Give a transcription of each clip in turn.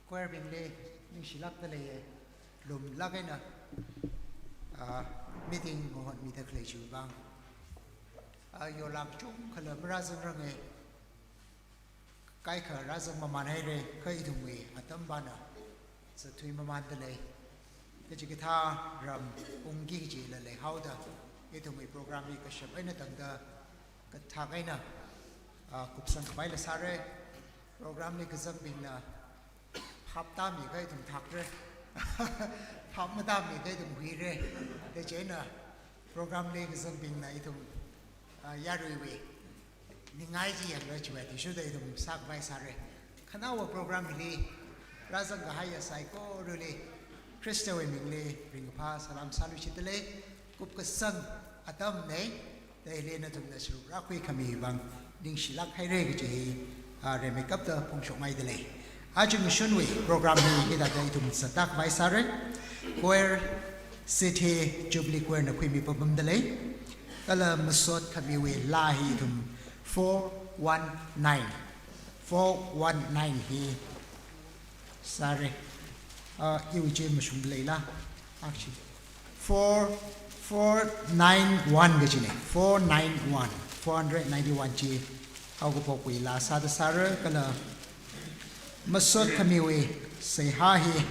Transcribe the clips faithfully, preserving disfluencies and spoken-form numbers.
Choir bingli ningshilākda leiya, lumlāk eina, ah, meeting mahon mida khalei chiwui vang. Ah, yorlāk chungkhala marāzangranga, kaikha rāzang mamānhaira, kha ithumwui atam pana zatthui mamānda lei. Kachikathā ram ungki kajila leihaoda, ithumwui program hi kashap eina tangda kathak eina, ah, kupsang khavai la sāra. Program li kazangbingna phap tāmikha ithum thakra. Phap matāmikha ithum huira. Da chieina program li kazangbingna ithum, ah, yaruiwui ningai chi yanglaga chiwui athishurda ithum sākhavai sāra. Khanaowa program hili rāzang kahaiya saikorali Khristawui mingli ringkaphā salam sāluishitda lei. Kupkasang atamna, da hili nathumna sāruk rākhui khami vang ningshilāk haira kaji hi, ah, rimeikapta phongshokngaida lei. Aja ngashunwui program hi hithāda ithum zatta khavai sāra. Choir seat hi Jubilee Choir na khuimi papamda lei. Kala masot khamiwui laa hi ithum four one nine, four one nine hi sāra. Ah, iwui chi mashungda leila. Actually, four, four nine one kajina. Four nine one, four hundred ninety-one chi haokaphokwui laa sāda sāra. Kala masot khamiwui seihā hi,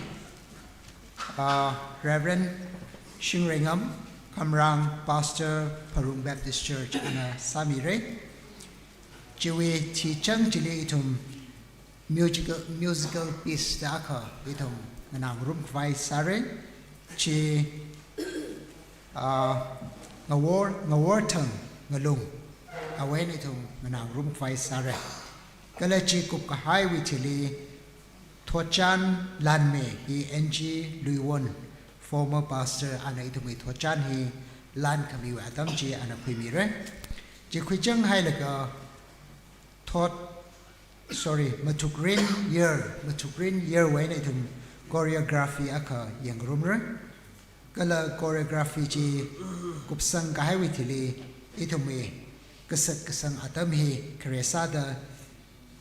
ah, Reverend Shingreingam Khamrang, Pastor, Pharung Baptist Church, ana sāmira. Chiwui thichang chili ithum musical, musical piece da akha ithum nganāngarum khavai sāra. Chi, ah, Ngawor, Ngaworthang Ngalung, awui eina ithum nganāngarum khavai sāra. Kala chi kupkahaiwui thili thotchan lanme hi N G Luiwon, former pastor, ana ithumwui thotchan hi lankhamiwui atam chi ana khuimira. Chi khuichang hailaga thot, sorry, mathukrin yer, mathukrin yerwui eina ithum choreography akha yangngarumra. Kala choreography chi kupsang kahaiwui thili ithumwui kasat kasang atam hi khare sāda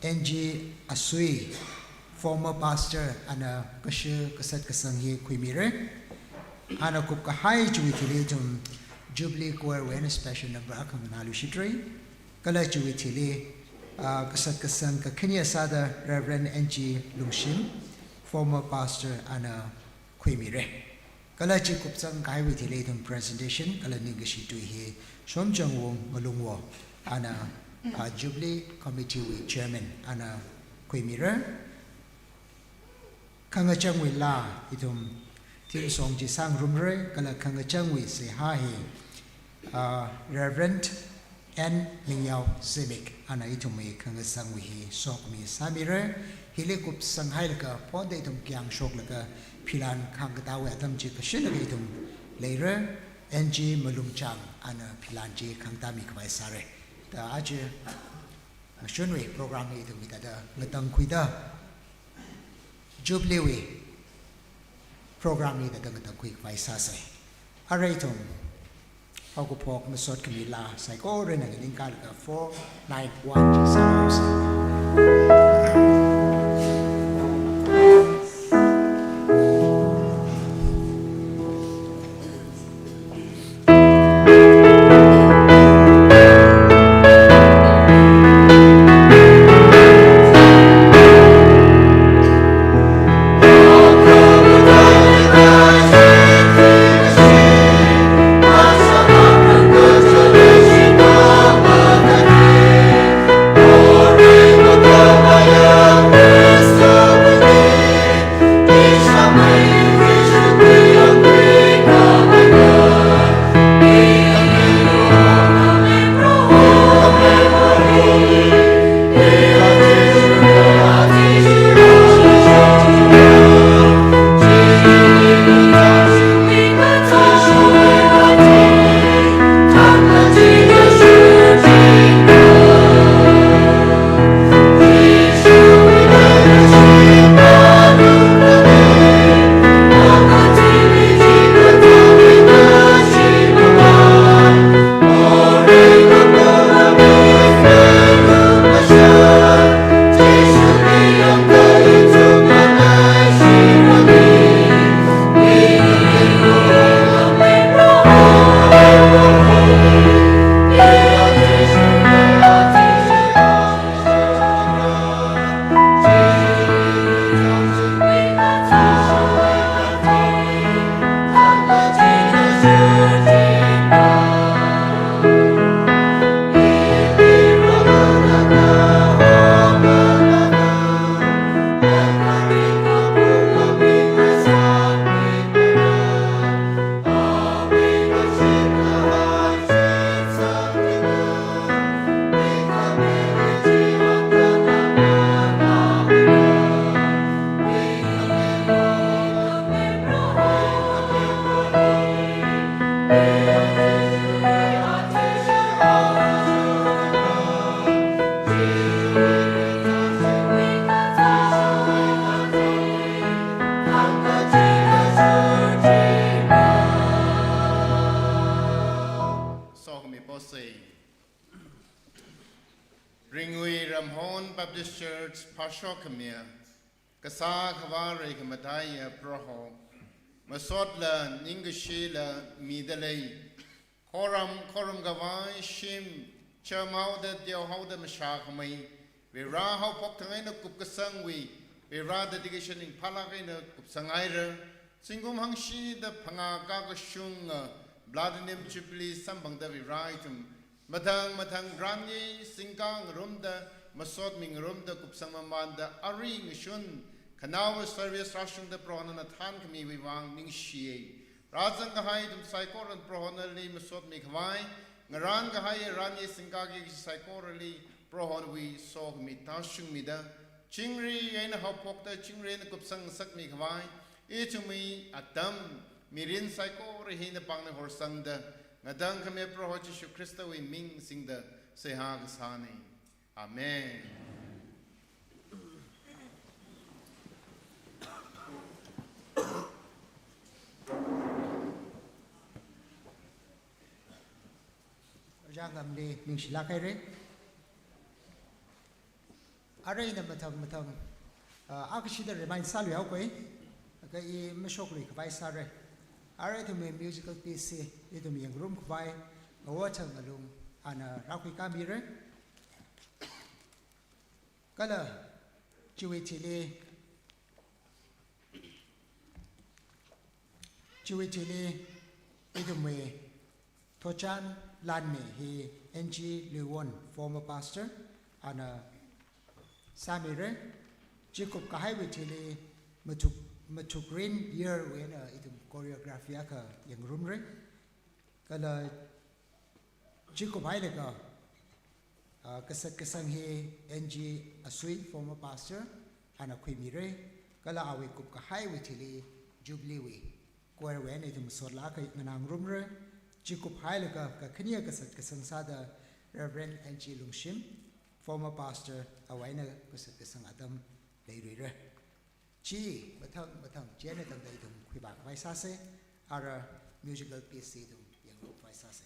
N G Asui, former pastor, ana kashi kasat kasang hi khuimira. Ana kupkahai chiwui thili ithum Jubilee Choir wui eina special number akha nganāluishitra. Kala chiwui thili, ah, kasat kasang kakhane sāda Reverend N G Lungshim, former pastor, ana khuimira. Kala chi kupsang kahaiwui thili ithum presentation kala ningkashi tui hi Shomchangwung Ngalungwo, ana, ah, Jubilee Committee wui chairman, ana khuimira. Khangachangwui laa ithum theme song chi sāngarumra, kala khangachangwui seihā hi, ah, Reverend N Mingyao Zimik, ana ithumwui khangasangwui hi sokhami sāmira. Hili kupsang hailaga phonda ithum kayāng shoklaga philan khangkatāwui atam chi kashinlaga ithum leira. N G Malungchang, ana philan chi khangtāmi khavai sāra. Da aja ngashunwui program hi ithum hithāda ngatangkhuida Jubilee wui program hi hithāda ngatangkhui khavai sāsa. Arui ithum haokaphok masot khami laa saikorana nganingkalaga four nine one chi sāsa. Sokhami posei. Ringui Ramhon Baptist Church phāshok khamiya, kasā khavā reikhamathāya Proho, masotla ningkashila midalei, khorum khorum khavai shim, chāmhaoda teohaoda mashākhamei, Vare haophok thang eina kupkasangwui, Vare dedication ning phalak eina kupsanghaira, zingkum hangshida phangā kakashunga, Platinum Jubilee samphangda Vare ithum mathang mathang ranye singkang ngarumda, masot mingarumda kupsang mamanda, ari ngashun, khanaowa service rāshungda Proho nana thānkhamiwui vang ningshiya. Rāzang kahai ithum saikoran Proho nali masot mikhavai, ngarān kahai ranye singkaki saikorali Prohowui sokhami tāshungmida, chingri eina haophokda chingri eina kupsang ngasakmikhavai, ithumwui atam, mirin saikora hi napāngna horsangda, ngatangkhami Proho Jishu Khristawui ming singda seihā kasāna. Amen. Ojā Ngamli ningshilāk haira. Arui ina mathang mathang, ah, akashida remind sāluihaokei, kha i mashokluikhavai sāra. Arui ithumwui musical piece hi ithum yangngarumkhavai, Ngawothang Ngalung, ana rākhuikāmira. Kala chiwui thili, chiwui thili ithumwui thotchan lanmi hi N G Luiwon, former pastor, ana sāmira. Chikup kahaiwui thili mathuk, mathukrin Yer wui eina ithum choreography akha yangngarumra. Kala chikup hailaga, ah, kasat kasang hi N G Asui, former pastor, ana khuimira. Kala awui kup kahaiwui thili Jubilee wui choir wui eina ithum masotla akha nganāngarumra. Chikup hailaga kakhane kasat kasang sāda Reverend N G Lungshim, former pastor, awui eina kasat kasang atam leiluira. Chi mathang mathang chieina tangda ithum khuivākhavai sāsa, ara musical piece ithum yangngarumkhavai sāsa.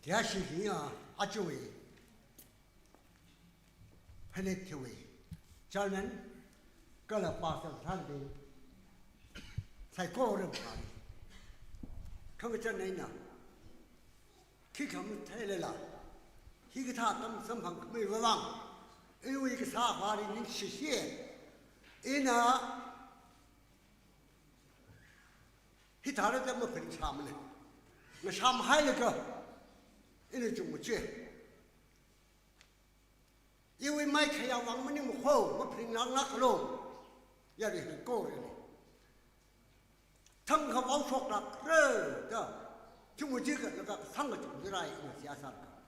Tiashi hiya ajawui, Phanit thiwui chairman, kala pastor thanbing, saikora ram kali. Khangachān eina, khikha matheilala, hikathā atam samphang khamei vāvang, iwui kasā vāli ningshi shi, ina hithāda maphaningsāmana. Ngashamhailaga, ina chungmachei. Iwui maikhayā vāng maningmakho, maphaninglāklāklo. Yarui hi kore ni. Thangkha vaoshoklākra da, chungmachei kha laga sangkachungmachei rai ina seihā sālaga.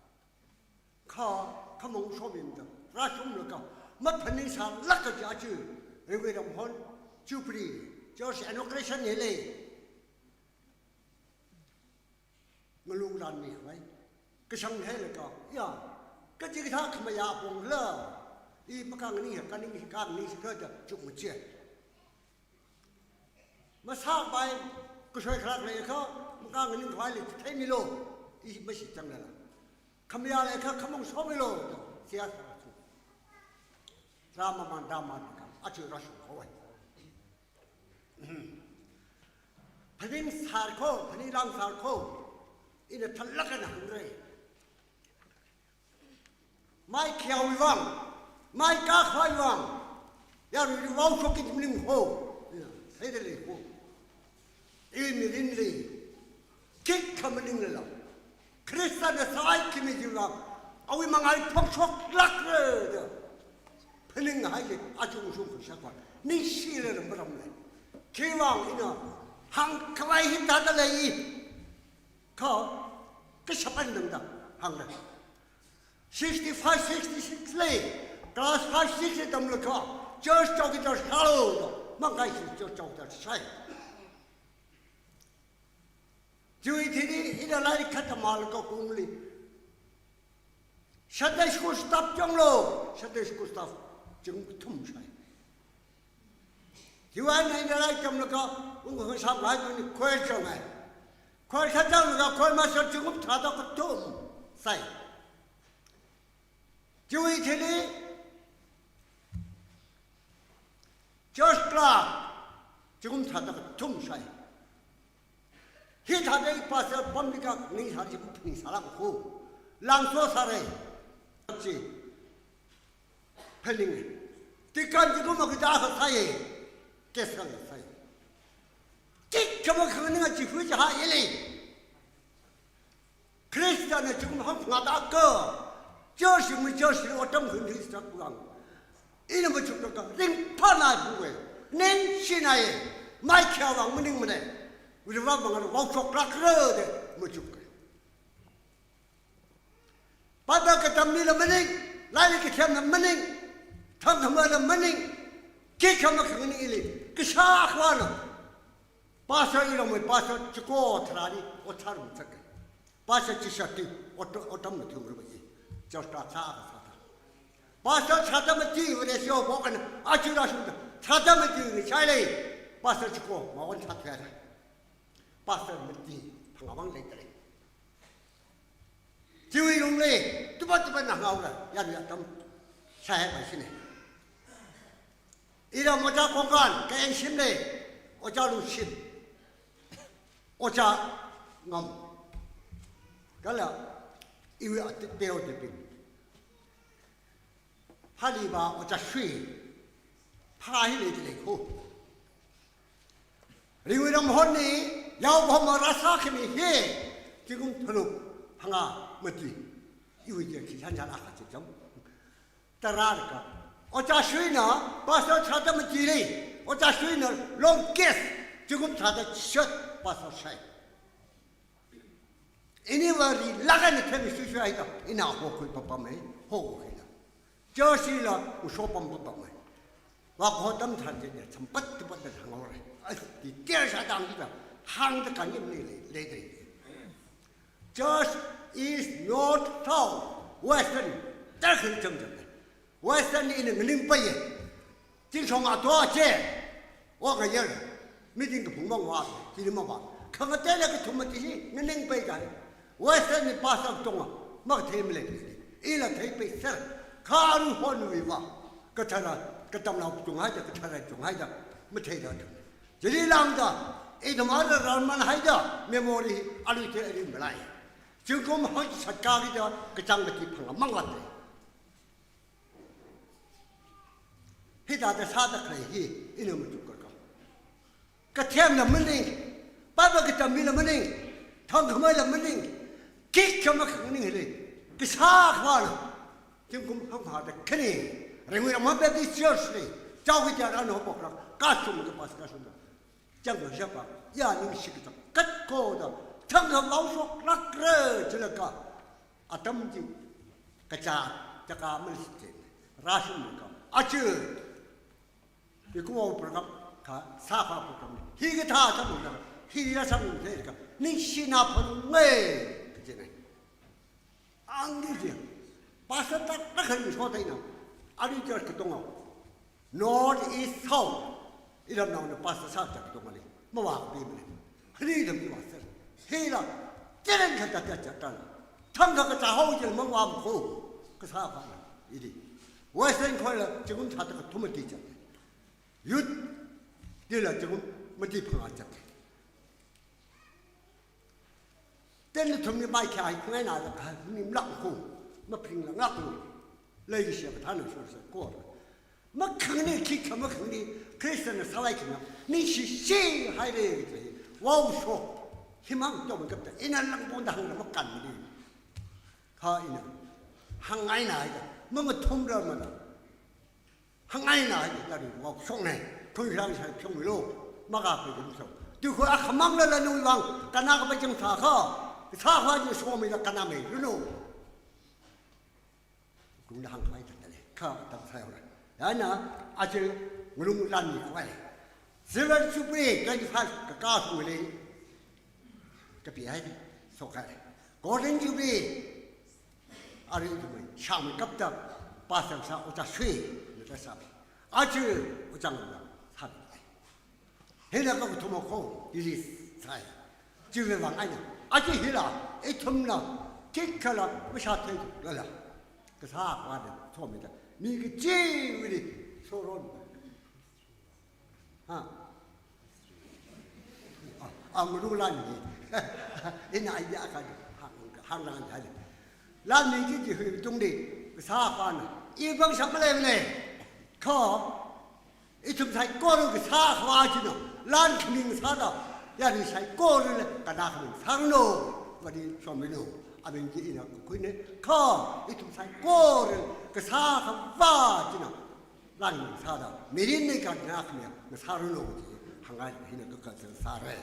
Kha, khamong shomimda, rāshunglaga, maphaningsālāk kaja chi, Ringwui Ramhon, Jubilee, Church Inauguration hili. Ngalung ranmihai. Kashanghailaga, ya, kachikathā khamayā pongla, i makānganing hi, kānganing hi, kānganing hi kha da chungmachei. Masāpai, kashoi kharak leikha, makānganing khavai li theimilo, i mashichanglala. Khamayā leikha, khamong shomilo, da, seihā sāchu. Rāmamān, rāmamān, aja rāshunghaowa. Phaningsārkho, phaninglāngsārkho, ina thalak eina hāngra. Maikhayāwui vāng, maikā khavai vāng, yaruili vaoshok ki maningkho, ina theida leikho. Iwui mirinli, khikha maninglala, Khristana sākhami chiwui vāng, awui mangāli phongshoklākra da, phaninghaili, achungshung khuishakva, ningshilala maramlei. Khiwui vāng ina hāngkhavai hithāda lei, kha, kashap eina tangda hāngra. Sixty-five, sixty-six li, class five, six li tamlaga, church chowkidar sālo da, mangaishi church chowkidar sāi. Chiwui thili, ina lairik khatamlaga kumli, Sunday school staff changlo, Sunday school staff chungthum sāi. Chiwui eina ina lairik tamlaga, ungkha samlai tuni choir changai. Choir kachanglaga, choir master chungthum thāda kathum sāi. Chiwui thili, church clerk, chungthum thāda kathum sāi. Hithāda i pastor pamli kha ningsāra chi, ningsālākho. Langso sāra. Chi. Phaning. Deacon chikuma kaja sāya. Guest kasāya. Khikha makhanganinga chi hui chi ha ili. Khristana chikum hāngphangda kha, church mi church li otam khun hi sak vāng. Ina machukda kha, ringphānai phuwe, ningshinai, maikhayā vāng maningmana, riva vāng vaoshoklākra da machuka. Bible katamlila maning, lairik kathem la maning, thangkhamala maning, khikha makhanganing ili, kashā akhana. Pastor iramwui, pastor chiko tharāli, otharum sāka. Pastor chisati, ot-, otam mathumruba i. Church ta sā kasā ta. Pastor sāda mati, vane sio bokan, achura shuda. Sāda mati, ni chai lei. Pastor chiko, mawan sāthuira. Pastor mati, phangā vāng leidalei. Chiwui lungli, tupa tupa na ngaora, yan ya tam, sāhai bai sine. Ira Ojā Khongkan, ka engshim lei, Ojā Lungshim, Ojā Ngam. Kala, iwui atit teo tipin. Phāli ba Ojā Shui, phā hi leidalei kho. Ringwui Ramhon ni, yaophama rāsākhami hi, zingkum tharuk phangā mati. Iwui je khi shan shan akha chi cham. Tarālaga. Ojā Shuina, pastor sāda mati lei. Ojā Shuina, longest, zingkum thāda chishat, pastor sāi. Iniva rilāk eina themi shuishuihaida, ina hokhui papamei, hokhuila. Church la, ushopam papamei. Vak hotam than je ne, champat tupat da thangore. Ai, detail sādang kita, hāngda kanyim ni lei, lei dei. Church is not south, western, tarkhun chamcham. Western ina nganingpai ye. Chingshong ato ache. O ngayar. Meeting kaphung mangwa. Chini mangwa. Khangateila kathum mati hi nganingpai kai. Western ni pastor katonga makathei malei. Ila theipaiser, kha aruihonwui vang kathara, katamnao chunghaida, kathara chunghaida matheida. Chili lāngda, ithum ara rarman haida, memory alui te ari malai. Zingkum hoi satkakida kachāng kati phangā mangvāte. Hithāda sāda khalei hi ina matukkaka. Kathemla maning, Bible katamla maning, thangkhamaila maning, khikha makhangning hili, kasā khavāna. Zingkum hangphāda khani, Ringwui Ramhon Baptist Church li, chao kiti ara no pokra, kasum ka pas kasum da. Chang shapa, ya ningshi kachap, katko da, thangkha vaoshoklākra jilaga, atam chi, kacha, chaka malsi chen, rashum ka, achi, Ikuo program ka, sākha program. Hikathā samuna, hila samuna ka, ningshina phanungai, kajina. Angdi ji, pastor tak tak han so taina, ari church katonga. North East South, iramnaona pastor sāda katonga li, mavāpimana. Hili dam ni vāsa. Hila, teren kata ta ta ta. Thangkha kachā hao jil mangvāmakho, kasā khavāna, idi. Western khoila, zingkum thāda kathum mati chāte. Youth dila zingkum mati phangā chāte. Tenli thumli mai kya ai khangaina da kha, nimlak khu, mapringla ngak khu. Leikashi kathāna shursa ko. Makhangni khikha makhangni, Christian na sālai khina, ningshishi haire, vaoshok, himang to makapta, ina langpongda hāngda makanmani. Kha ina, hāngngaina haida, mamathumra mana. Hāngngaina hi lari wok shokne, khuirang shai phyongmilo, maka khuirum shok. Tukhui akhamang lala nui vang, kana kapachang sākha, sākha ji shomila kana mei, you know. Kungda hāngkhavai tatale, kha tam sāyaora. Yana, achi ngalung lan ni khavai. Silver Jubilee, twenty-five, kakā sungli. Kapi hai, sokhai. Golden Jubilee, ari ithumwui, shāngmeikapta, pastor sā, ojā shui, nata sāpi. Achi, ojā ngam sāpi. Hila kakathuma kho, ili sai. Chiwui vang eina. Achi hila, ithumna, khikhala, mashāthei lala. Kasā khavāna, somida. Mi kachiwuili, soron. Ha. Ah, ah, ngalung lan ni. Ina idea ka hāng, hāngran jali. Lan ni kiji hui tungli, kasā khavāna. Ipang shap malei malei. Kha, ithum saikora kasā khavā china. Lan khami sāda. Yarui saikorali, kana khami sāranu. Vadi sominu. Abing ji ina khuine. Kha, ithum saikorali, kasā khavā china. Lan sāda, mirin ni ka na khami, na sāranu ji, hāngngai hina kakā sāre.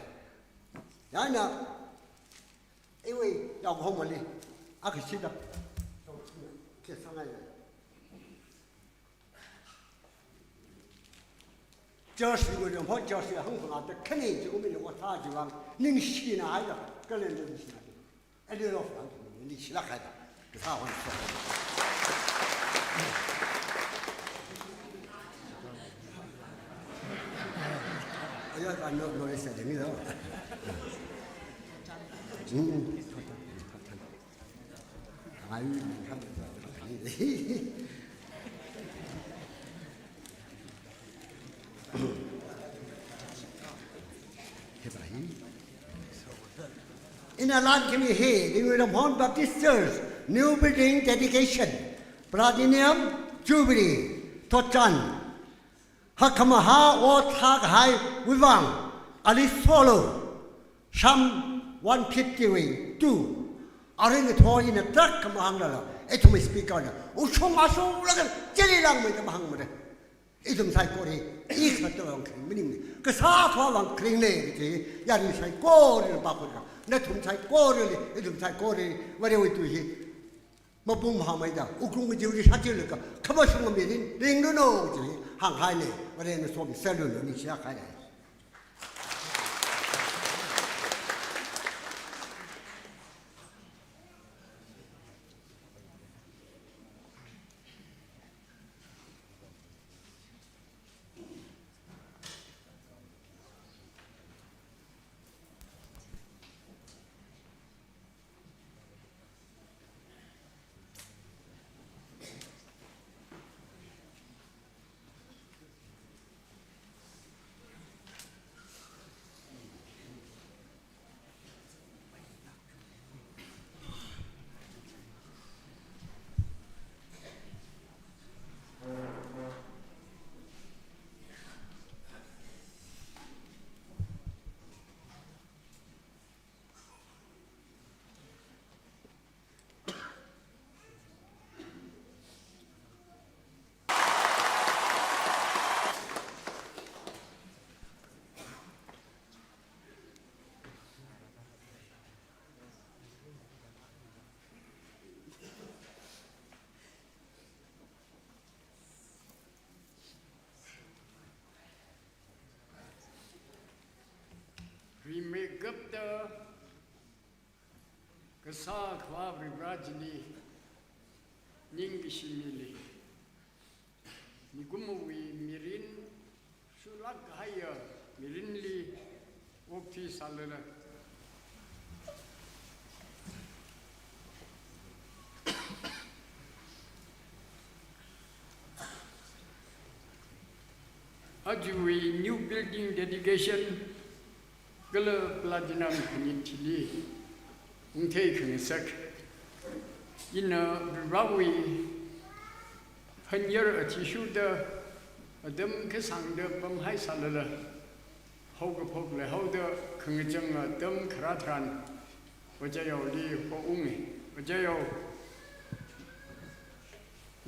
Yana, iwui, yao hong mali, akashida, ke sāngai. Church ni wui hong, church ni hong phangā ta khani, ji umi ni wa sā ji vang, ningshina haida, kalen ningshina. Ani lo fa, ni shila khai da. Ka sa hon sa. Aya ka no, no sa de ni lo. Hmm. Ai, ina lan khami hi, Ringwui Ramhon Baptist Church, new building dedication, platinum jubilee, thotchan, hakkhamahā ot sākahai wuivang, ali solo, Psalm one fifty wui two. Aring thoi ina tak khamahāng lala, ithum speaker na, ushung asu laga, chili langmei ta mahāng mada. Ithum saikora, i khatta vang kring maning ne. Ka sa khavā vang kring ne, kaji, yarui saikora na pa kora. Nathum saikora le, ithum saikora, Varewui tui hi. Mapung mahameida, wuklung kajiwui sāchilaka, khamashung mirin, ringranu, kaji, hāngkahai ne, Varena somi sālunu, ningshiya kahai ne. Kasā Akhava Varivara chili ningkashi mili, mikumowui mirin, shurlāk kahaiya mirinli okthuisālala, ajawui new building dedication kala platinum khanit chili ungthei khangasak, ina Varewui hanyar athishurda atam kasāngda pamhaisālala, haokaphok leihaoda khangachang atam kharā tharan, Ojā Yaoli hounga. Ojā Yao,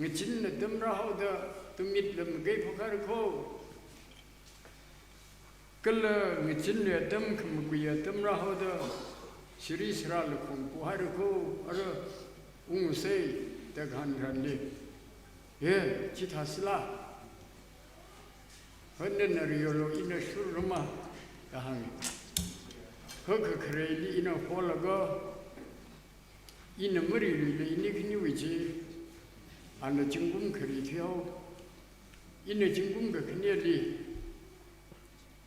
ngachin atam rāhaoda tumit lam gei phokhaira kho. Kala ngachinli atam khamakui atam rāhaoda, siri sara lakhong pohaira kho, ara ungsa da kahāng tharanli, he, chithāsila, hānna nariolo ina shurruma da hānga. Kha kakhareili ina holaga, ina mariluila ini khaniwui chi, ana zingkum khari thuihao. Ina zingkum kakhaneli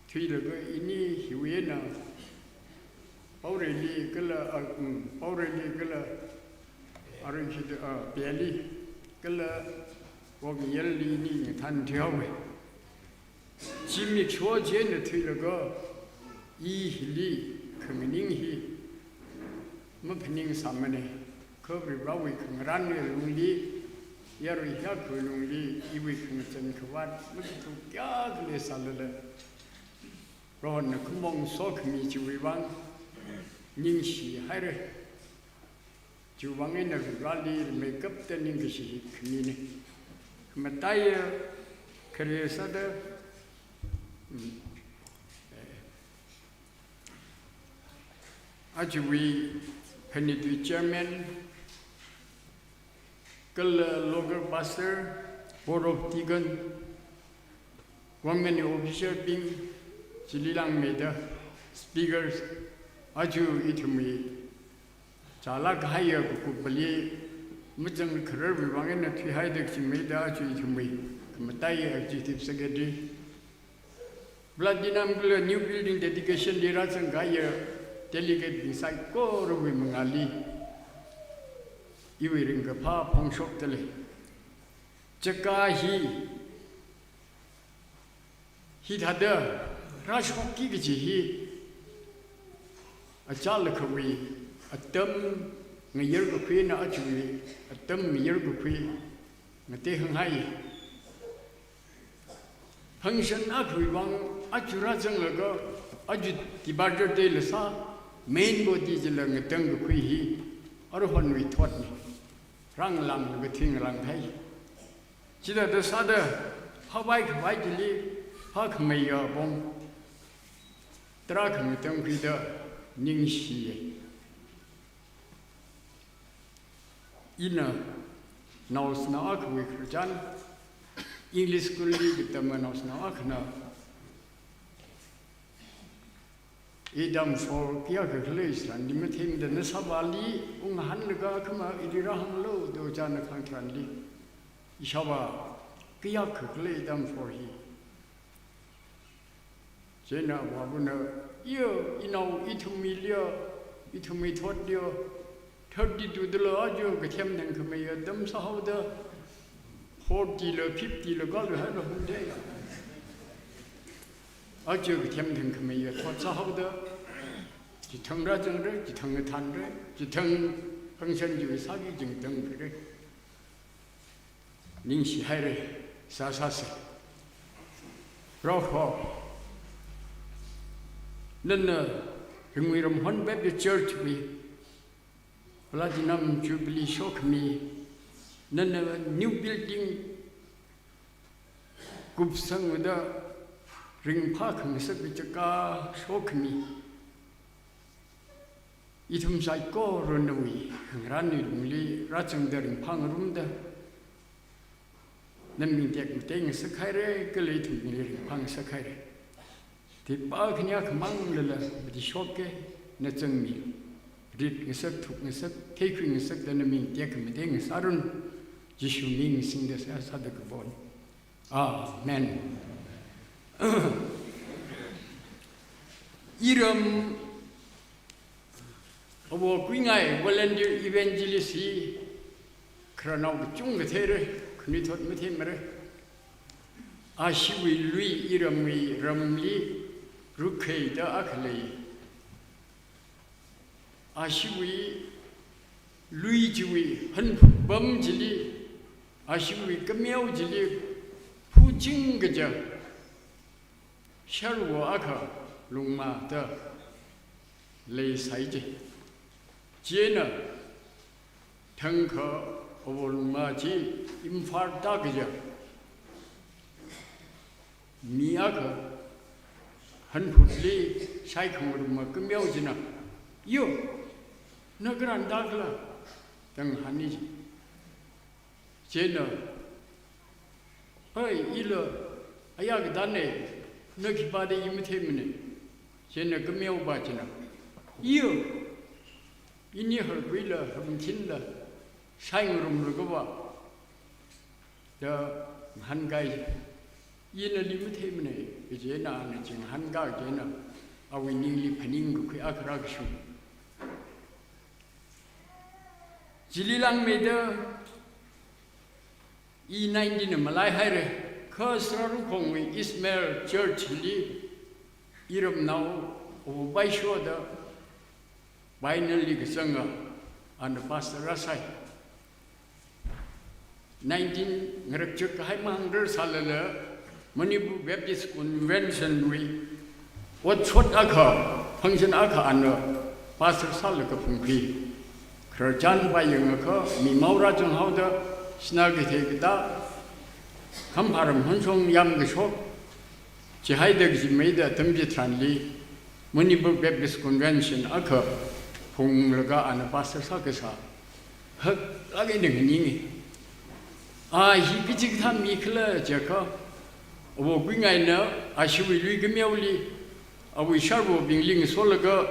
thuilaga ini hiwui eina Paoreili kala, ah, um, Paoreili kala, arui khi, ah, Peli kala Wokngayelli ini ngathān thuihaowa. Zimiksho chieina thuilaga, i hili khanganing hi maphaningsāmana. Kha Varewui khangarānwui lungli, yarui hiyākhawui lungli iwui khangachang khavāt makathu kayākha leisālala, Prohona khamong sokhami chiwui vang ningshihaira. Chiwui vang eina Vareli rimeikapta ningkashi khamina. Khamataiya khare sāda, mm, eh, ajawui khanitwui chairman kala local pastor, board of deacon, government official bing, chili langmeida speakers, aja ithumwui chālāk kahaiya kakup pali mazangkhararwui vang eina thuihaida kachingmeida aja ithumwui khamataiya executive secretary, platinum kala new building dedication li rāzang kahaiya delegate bing saikorawui mangāli iwui ringkaphā phongshokdalei. Chaka hi, hithāda rāshokki kaji hi, achālakhawui atam ngayar kakhuina, ajawui atam ngayar kakhui ngatei hānghai. Function akhawui vang aja rāzanglaga, aja departure day la sā, main body chila ngatang kakhui hi aruihonwui thotna. Rāngalānglaga thingrang hai. Chithāda sāda, phāvai khavai chili, phākhameiya apong tarākha ngatangkhuida ningshiya. Ina naosanao akhawui khararchan, English school li katama naosanao akhana, Adam four kayākha khalei tharanli matheimada, nashāvāli ungahānlaga khama ili rāhānglu da ojāna kahāng tharanli, ishāvā kayākha khalei Adam four hi. Chieina avāvana, iyo, inao, ithumwuiliya, ithumwui thotliya, thirty-two dala aja kathem thangkhameiya atam sāhaoda, forty la, fifty la kāluihaira hunde. Aja kathem thangkhameiya thot sāhaoda, chithang rāzangra, chithang ngathānra, chithang function chiwui sāki chingtang phira. Ningshihaira, sāsāsa. Proho, nana Ringwui Ramhon Baptist Church wui Platinum Jubilee shokhami, nana new building kupsangda ringphā khangasak chaka shokhami, ithum saikora nawui khangarānwui lungli rāzangda ringphāngarumda, na ming tekmatei ngasakhaira, kala ithumli ringphāngasakhaira. Thipā khani akhamang lala mati shoka, na zangmi. rit ngasak, thuk ngasak, theikhui ngasak da naming tekhamatei ngasāranu. Jishu ming singda seihā sāda kapon. Amen. Iram Avo Kuingai volunteer evangelist hi khararnao kachungkha theira, khanuithot matheimara. Ashiwui lui iramwui ramli rukkhei da akha lei. Ashiwui lui chiwui hanphut pam chili, ashiwui kameo chili, phuching kaja sharwo akha Lungma da leisai chi. Chieina thangkha Avo Lungma chi Imphal da kaja mi akha hanphutli shaikhangarumma kameo china, "Yo, na karan da khala?" da ngahāni chi. Chieina, "Hoi, ila aya katāne, na khipā da i matheimane." Chieina kameopa china, "Iyo, ini harkhuila, harmthinla shaingarumlaga va," da ngahānkai. "Ina nali matheimane," kaje eina ana chi ngahānkā kaje eina awui ningli phaningkakhui akha rākashung. Chili langmeida i nineteen na malaihaira, kha Sararukhongwui Ismael Church li iramnao Avo Paisho da pioneer li kazanga ana pastor rāsai. Nineteen ngarakchuk kahai mahāngrar sālala Manipur Baptist Convention wui otshot akha, function akha ana pastor sālaga phungkhui. Khararchan vāyangakha mi mao rāchang haoda, sinā kathei katā, Khampharam Honshong yamkashok chihaida kajimeida atam chitharanli Manipur Baptist Convention akha phunglaga ana pastor sākasā haklāk eina nganingi. A hi kachikathā mi khala jiakha, Avo Kuingaina ashiwui lui kameoli awui sharwobingli ngasolaga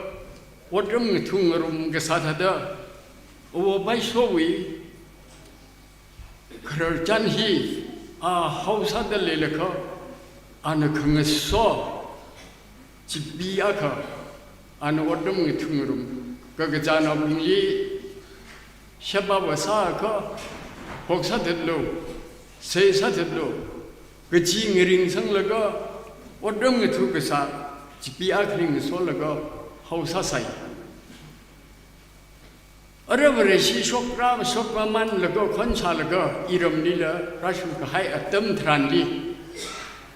otram ngathung ngarum kasā thāda, Avo Paishowui khararchan hi a hao sāda leilakha, ana khangaso chipee akha, ana otram ngathung ngarum kakazānaobingli sheba vāsāakha, phok sāthatlu, sei sāthatlu kaji ngaring sanglaga, otram ngathu kasā chipee akhali ngasolaga hao sāsai. Ara Vareshi shokra shokra manlaga khon sālaga iramlila rāshung kahai atam tharanli,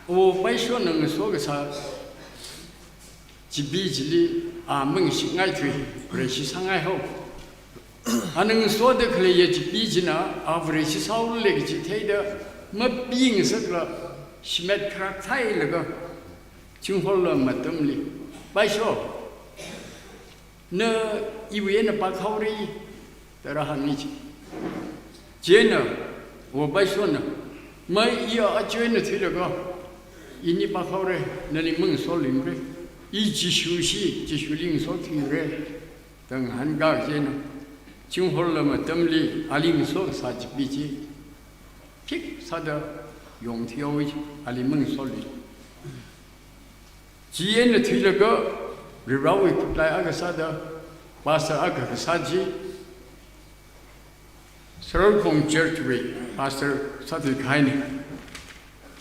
Avo Paishona ngaso kasā chipee chili a mangashik ngaithui, Vareshi sāngai hao. Ana ngasoda khaleiya chipee china a Vareshi sāhaolei kaji theida mapee ngasakla shimet kharak thailaga, Chinghollam atamli, "Paisho, na iwui eina pākhaora," da rāhāngi chi. Chieina Avo Paishona, "Mai, iya aja eina thuilaga ini pākhaora, nali mangasomingra. I Jishu shi, Jishuli ngasothuira," da ngahānkā kaje eina, Chinghollam atamli ali ngaso kasā chipee chi phik sāda yongthuihaowa, ali mangasomi. Chieina thuilaga Varivarawui khutlai akha sāda pastor akha kasā chi Sararukhong Church wui pastor sāthui kahaina.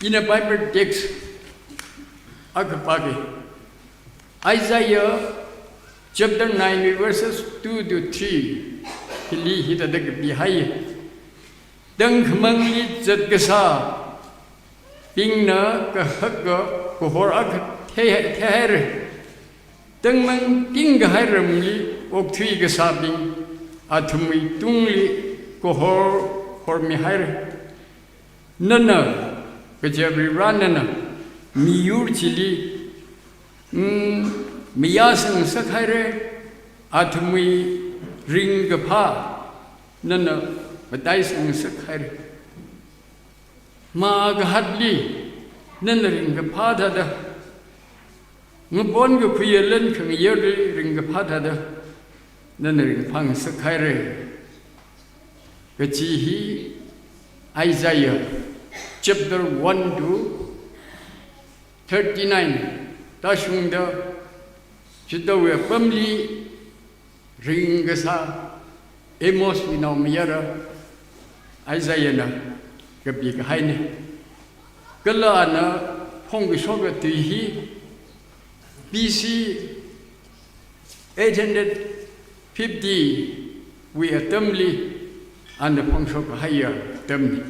Ina Bible text akha pāki. Isaiah chapter nine verses two to three hili hithāda kapihai. Tangkhamangli zat kasābingna kahaka kahor akha thei, theihaira. Tangmang tingkahai ramli okthui kasābing athumwui tungli kahor hormihaira. Nana, kaja Varivara nana, miyur chili, mm, mayāsang ngasakhaira, athumwui ringkaphā nana mataisang ngasakhaira. Mā kahatli nana ringkaphā thāda, ngapon kakhuiya lan khangayarli ringkaphā thāda, nana ringphāngasakhaira kaji hi Isaiah chapter one to thirty-nine tāshungda, chithāwui apamli ringkasā Amoswui naomayara Isaiahna kapikahaina. Kala ana phongkashoka tui hi B C eight hundred fifty wui atamli ana phongshok kahaiya atamna.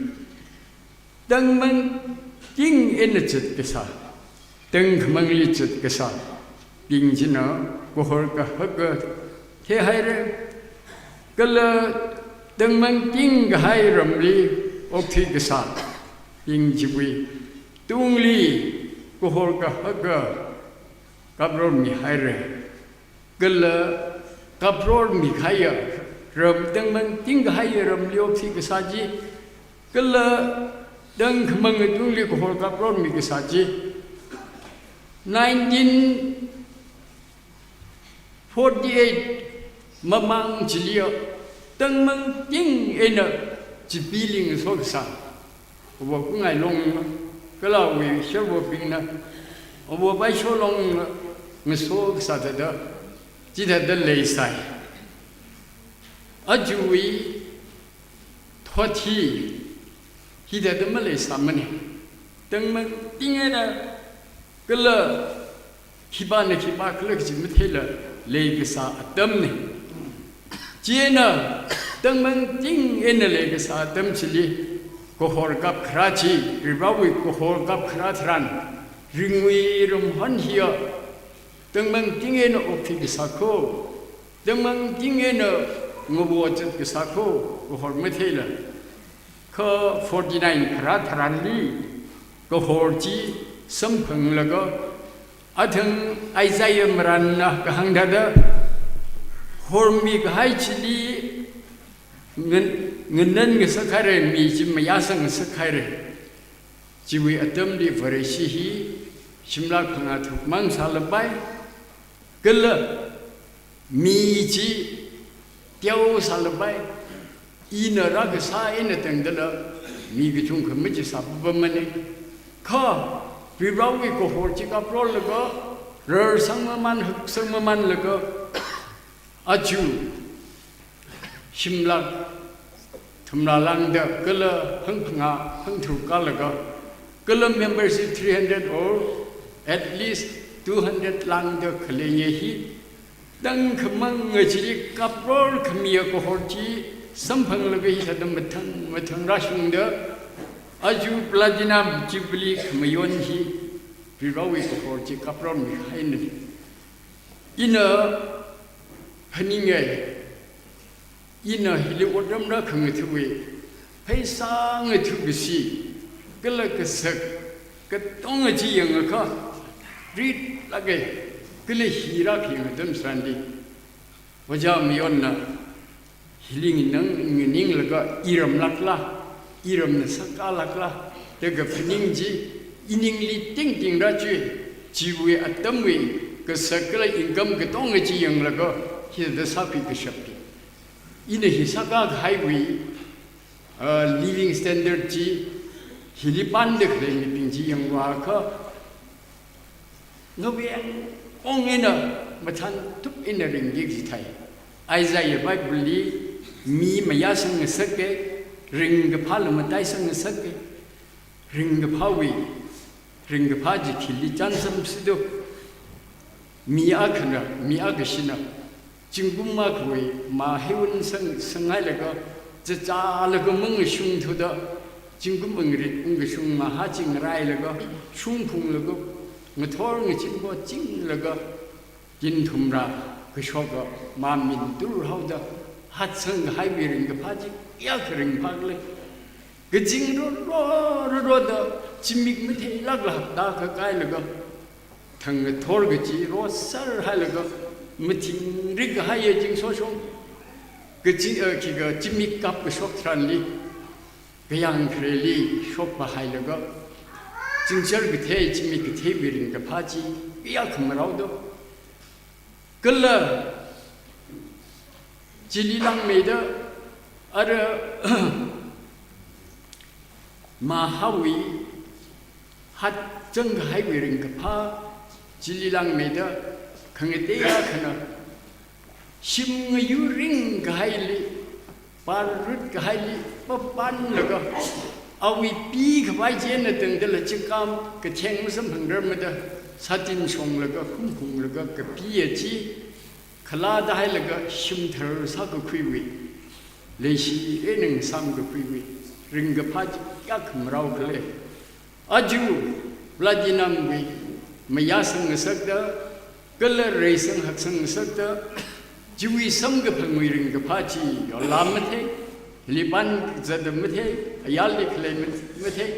Tangmangting eina zatkasā, tangkhamangli zatkasābing china kahor kahaka theihaira. Kala tangmangting kahai ramli okthuikasābing chiwui tungli kahor kahaka kaprormihaira. Kala kaprormikahaiya ram, tangmangting kahaiya ramli okthuikasā chi, kala tangkhamang tungli kahor kaprormikasā chi, nineteen forty-eight mamang chiliya tangmangting eina chipili ngasokasā, Āwo Kungai Long kala awui sharvabingna Āwo Paisho Long ngasokasā thāda, chithāda leisai. Ajawui thot hi hithāda maleisāmana. Tangmangting eina kala khipāna khipā khala kaji matheila leikasā atamna. Chieina tangmangting eina leikasā atam chili kahor kapkharā chi, Varivarāwui kahor kapkharā tharan, ringwui ramhon hiya tangmangting eina okthuikasā kho, tangmangting eina ngavao zatkasā kho, kahor matheila. Kha forty-nine kharā tharanli kahor chi samphanglaga, athang Isaiah marānna kahāng thāda, hormikahai chili ngan-, nganan ngasakhaira, mi chi mayāsang ngasakhaira. Chiwui atamli Vareshi hi shimlak phangā tharuk mang sālapai, kala mi chi teosālapai. Ina rākasā eina tangdala mi kachungkha machi sāpapamana. Kha Varivarāwui kahor chi kaprorlaga, rarsang mamān, haksang mamānlaga, aja shimlak thumrā lāngda kala hangphangā hangtharuk kālaga, kala membership three hundred or at least two hundred lāngda khalei hi, tangkhamang chili kapror khamiya kahor chi samphanglaga hithāda mathang mathang rāshungda, aja Platinum Jubilee khamayon hi Varivarāwui kahor chi kaprormihaina. Ina phaninga, ina hili otram rākhangathawa, pheisā ngatha kashi, kala kasak katonga chi yangakha ritlāka, kala hi rākhayang atam tharanli, Ojā Mayonna hili nganāng nganinglaga iramlākla, iramna sākālākla, da kaphaning chi iningli tingting rāchui, chiwui atamwui kasak kala income katonga chi yanglaga, hithāda sākhui kashapki. Ina hi sākā kahaiwui, ah, living standard chi, hili panda khalei mibing chi yangvāakha, ngaveng ong eina mathānthup eina ringki kaji thei. Isaiah Bible li mi mayāsang ngasaka, ringkaphāla mataisang ngasaka, ringkaphāwui, ringkaphā chi khili chānjam sido. Mi akhana, mi akhashina, zingkum akhawui mā heiwun sang, sanghailaga, chachālaga mangashung thuda, zingkum ungrit ungkashung mā hāching rāhailaga, shungphunglaga, ngathor ngachin bo chinglaga, yin thumrā kashoka mā mintur haoda, hatsang kahaiwui ringkaphā chi kayākha ringphākhala. Kazing roro roroda, zimik matheilākla hapta kakailaga, thang ngathor kachi rosar hailaga, mathingrik kahaiya zingsoshong, kazing, eh, khikha zimik kap kashok tharanli, kayāng khareli shokpahailaga, zingchar kathei, zimik katheiwui ringkaphā chi kayākha maraodo. Kala Chili langmeida, ara Mahāwui hat zangkahaiwui ringkaphā chili langmeida, khangatei akhana shim ngayur ringkahaili, parrut kahaili papanlaga, awui pikhavai china tangdala chikam katheng masamphangrar mada, satin shonglaga, khumphunglaga kapiya chi, khalada hailaga shimthar sākakhuiwui, leishi eina ngasāmkakhuiwui ringkaphā chi kayākha marao khala. Aja platinum wui mayāsang ngasakta, kala reisang haksang ngasakta, chiwui samkaphangwui ringkaphā chi yorlam mathei, lipan zata mathei, ayarli khalei mathei,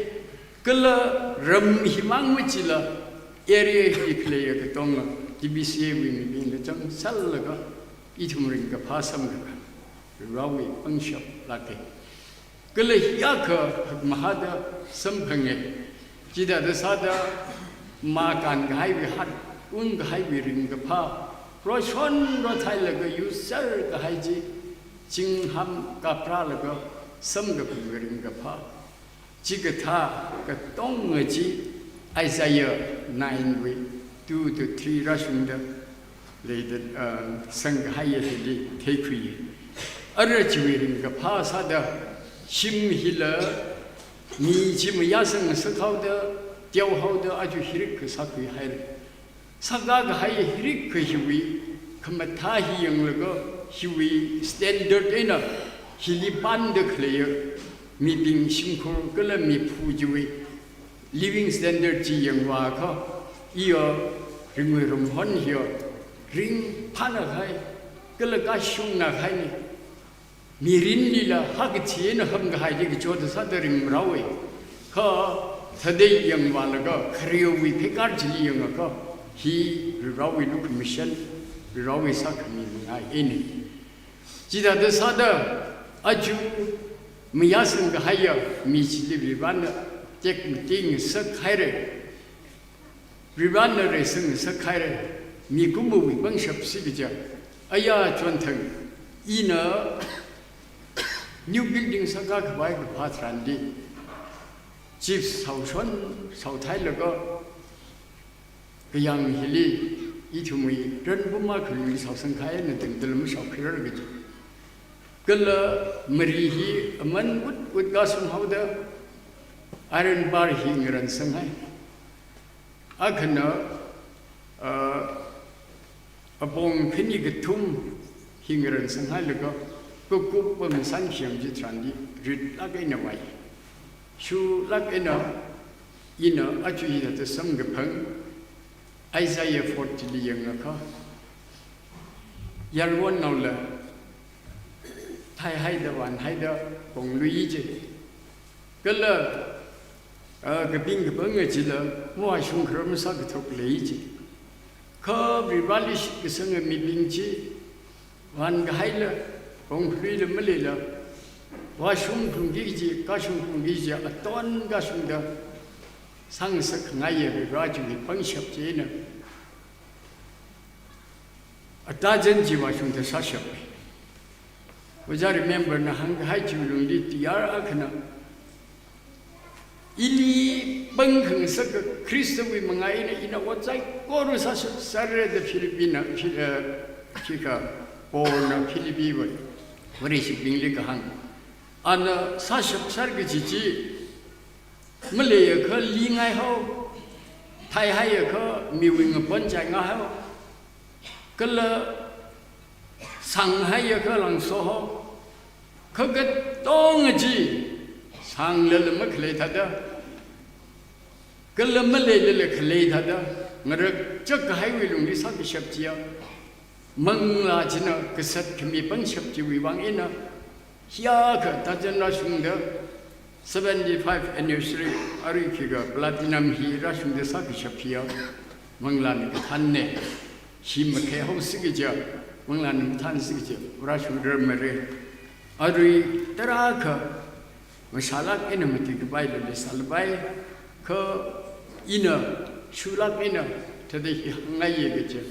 kala ram himang machila, area hi khaleiya katonga, T B C A wui mibingla chang sālaga, ithum ringkaphā samkakhui, Varewui pangshap lāka. Kala hiyākha hakmahāda samphange. Chithāda sāda, makānkahaiwui hat, ungkahaiwui ringkaphā, roshon rothailaga yuser kahai chi, chingham kaprālaga samkaphangwui ringkaphā. Chikathā katonga chi Isaiah nine wui two to three rāshungda leida, uh, sangkahaiya hili theikhuiya. Ara chiwui ringkaphā sāda, shim hila mi chi mayāsang ngasakhaoda, teohaoda, aja hirik kasā khuihaira. Sākakahai hirik kahiwui khamathā hi yanglaga, hiwui standard eina hili panda khaleiya mibing shimkhur kala miphu chiwui living standard chi yangvāakha, iya ringwui rumhon hiya ringphānakahai, kala kashungnakahaina. Mirinlila hakathina hamkahai chi kachoda sāda ringmaraowe. Kha thāda yangvālaga kharewui pheikar chili yangakha, hi Varewui lukhamashan, Varewui sākhami mangai eina. Chithāda sāda aja mayāsang kahaiya mi chili Varena tekmatei ngasakhaira. Varena reisang ngasakhaira, mikumowui pangshap sikaja. Aya chonthang, ina new building sākakhavai kaphā tharanli, chief shaoshon shaothailaga, kayāng hili ithumwui ranpum akha lungli shaosangkahai eina tangdala mashaokhuirar kaji. Kala mari hi aman ut ut kashunghaoda, iron bar hi ngaransanghai. Akhana, ah, apong khani kathum hi ngaransanghailaga, kakup pamsan khiyang chitharanli ritlāk eina vai. Shulāk eina, ina aja hithāda samkaphang Isaiah forty li yangakha, yarwonnaola thaihaida vānhaida konglui ji. Kala, ah, kaping kapanga chila mavāshungkharar masākathuk lei ji. Kha Vareli shitkasanga mibing chi, vānkahaila, kongkhaluila maleila, vāshungphungki kaji, kashungphungki kaji, aton kashungda sāngasak khangaiya Vare chiwui pangshap china. Atazan chi vāshungda sāshap. Ojā Remember na hāngkahai chiwui lungli tiyār akhana, ili pangkhangasak Khristawui manga eina ina ot saikora sāshap sāra da Philippi na, Phil-, eh, khikha Paulna Philippiwui vareshibingli kahāng. Ana sāshap sāra kaji chi, maleiakha lingaihao, thaihaiakha miwui ngapon chaingaihao, kala sanghaiakha langsohao, kha katonga chi sanglala makhalei thāda, kala maleilala khalei thāda, ngarakchak kahaiwui lungli sākashap chiya, manglā china kasat khami pangshap chiwui vang eina, hiyākha atazan rāshungda, seventy-five anniversary, arui khikha platinum hi rāshungda sākashap hiya, manglāna kathānna, hi makhaihaosi kaja, manglāna mathānsi kaja, rāshungrar mara. Arui tarākha, mashālāk eina mati kapaila leisālapai, kha ina shulāk eina thāda hi hāngngaiya kaja,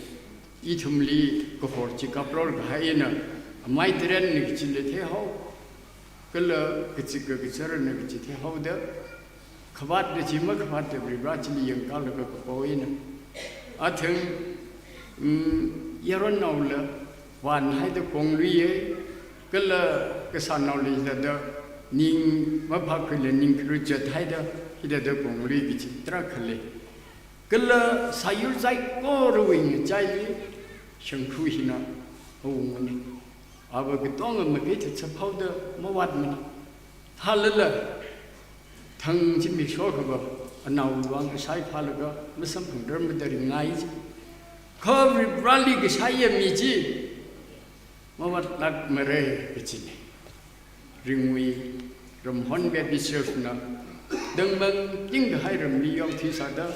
ithumli kahor chi kapror kahai eina, Amai taren na kachi le theihao, kala kachika kachara na kachi theihaoda, khavāt da chi makhavāt da Varivara chili yangkalaga kapo eina. Athang, mm, yaronnaola vānhaida kongluiya, kala kasānaola hithāda ning maphākhuila ning kharu zathaida, hithāda konglui kachi tarākha lei. Kala sāyur saikorawui ngachaili shangkhu hina awungmana. Ava katonga makaithat sāphaoda mavātmana. Thālala, thang zimiksho akhava anaowui vang kashai phālaga masamphangrar mada ringngai chi. Kha Varivarali kashaiya mi chi mavātlākmara kachina. Ringwui Ramhon Baptist Church na dangmang ting kahai ramli yaothui sāda,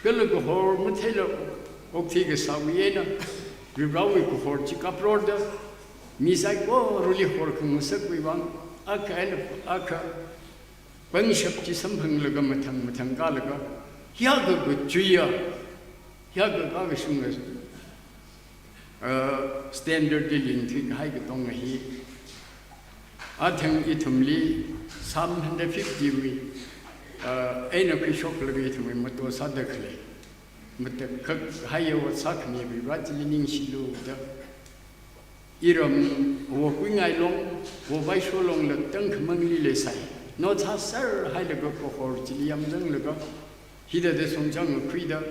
kala kahor matheila okthui kasāwui eina, Varivarawui kahor chi kaprorda, mi saikorali horkhangasakwui vang, akha eina akha pangshap chi samphanglaga mathang mathang kālaga, hiyākha kachuiya, hiyākha kakashunga, uh, standard li lingthui kahai katonga hi, athang ithumli Psalm hundred fifty wui, uh, eina khuishoklaga ithumwui mato sāda khalei. Matakhak haiya ot sākhami Varivara chili ningshilu da. Iram Vokhuingai Long, Vovaisho Longla tangkhamangli leisai. Note sāser hailaga kahor chili yamzanglaga, hithāda songchang ngakhuida,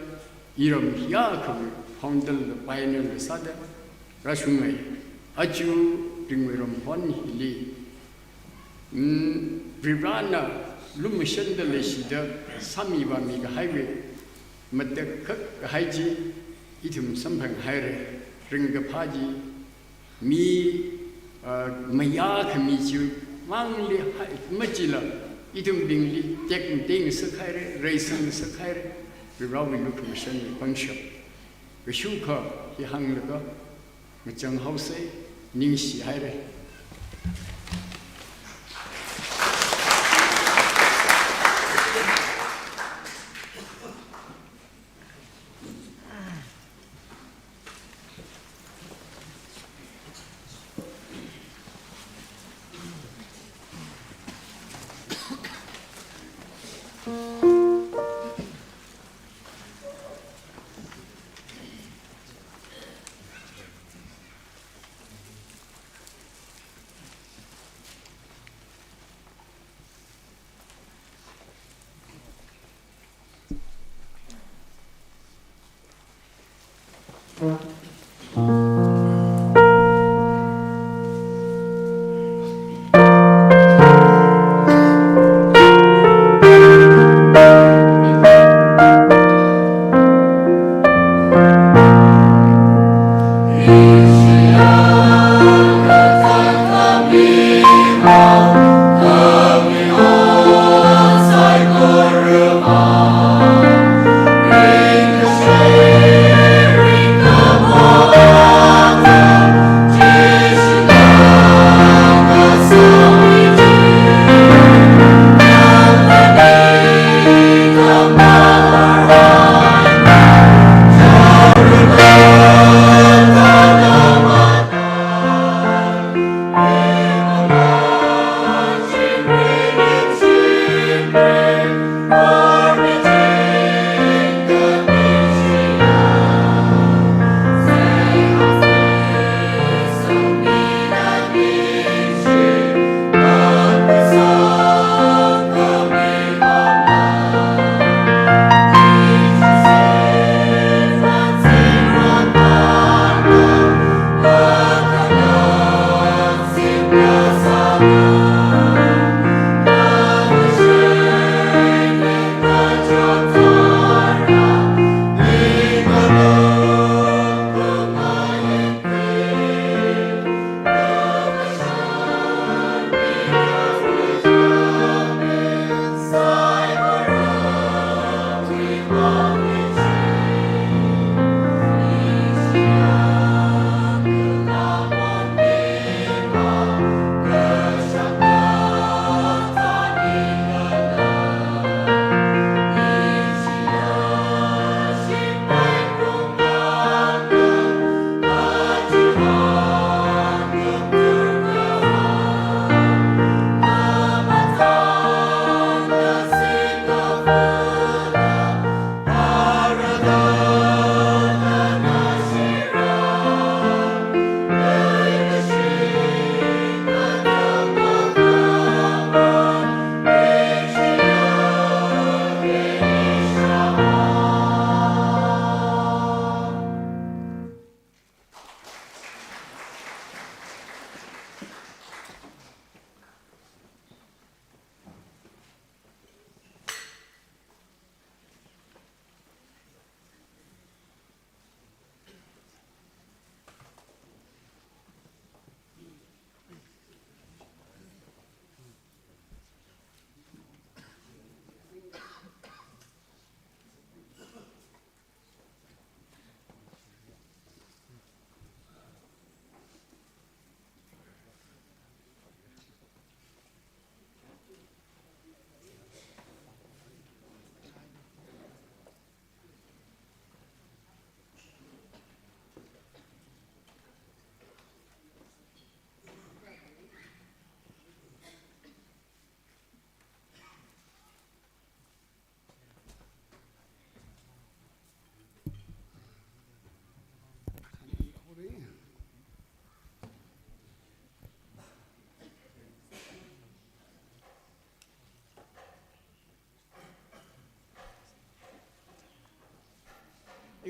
iram hiyākhawui founder la pioneer la sāda rāshungai. Aja Ringwui Ramhon hili, mm, Varivarana lumashanda leishida sāmi vāmi kahaiwui matakhak kahai chi ithum samphanghaira. Ringkaphā chi mi, ah, mayākhami chiwui vangli hai, machila ithumbingli tekmateingasak haira, reisāngasak haira, Varivarawui lukhamashanwui pangshap. Kashukha hi hānglaga ngachang haosa, ningshi haira.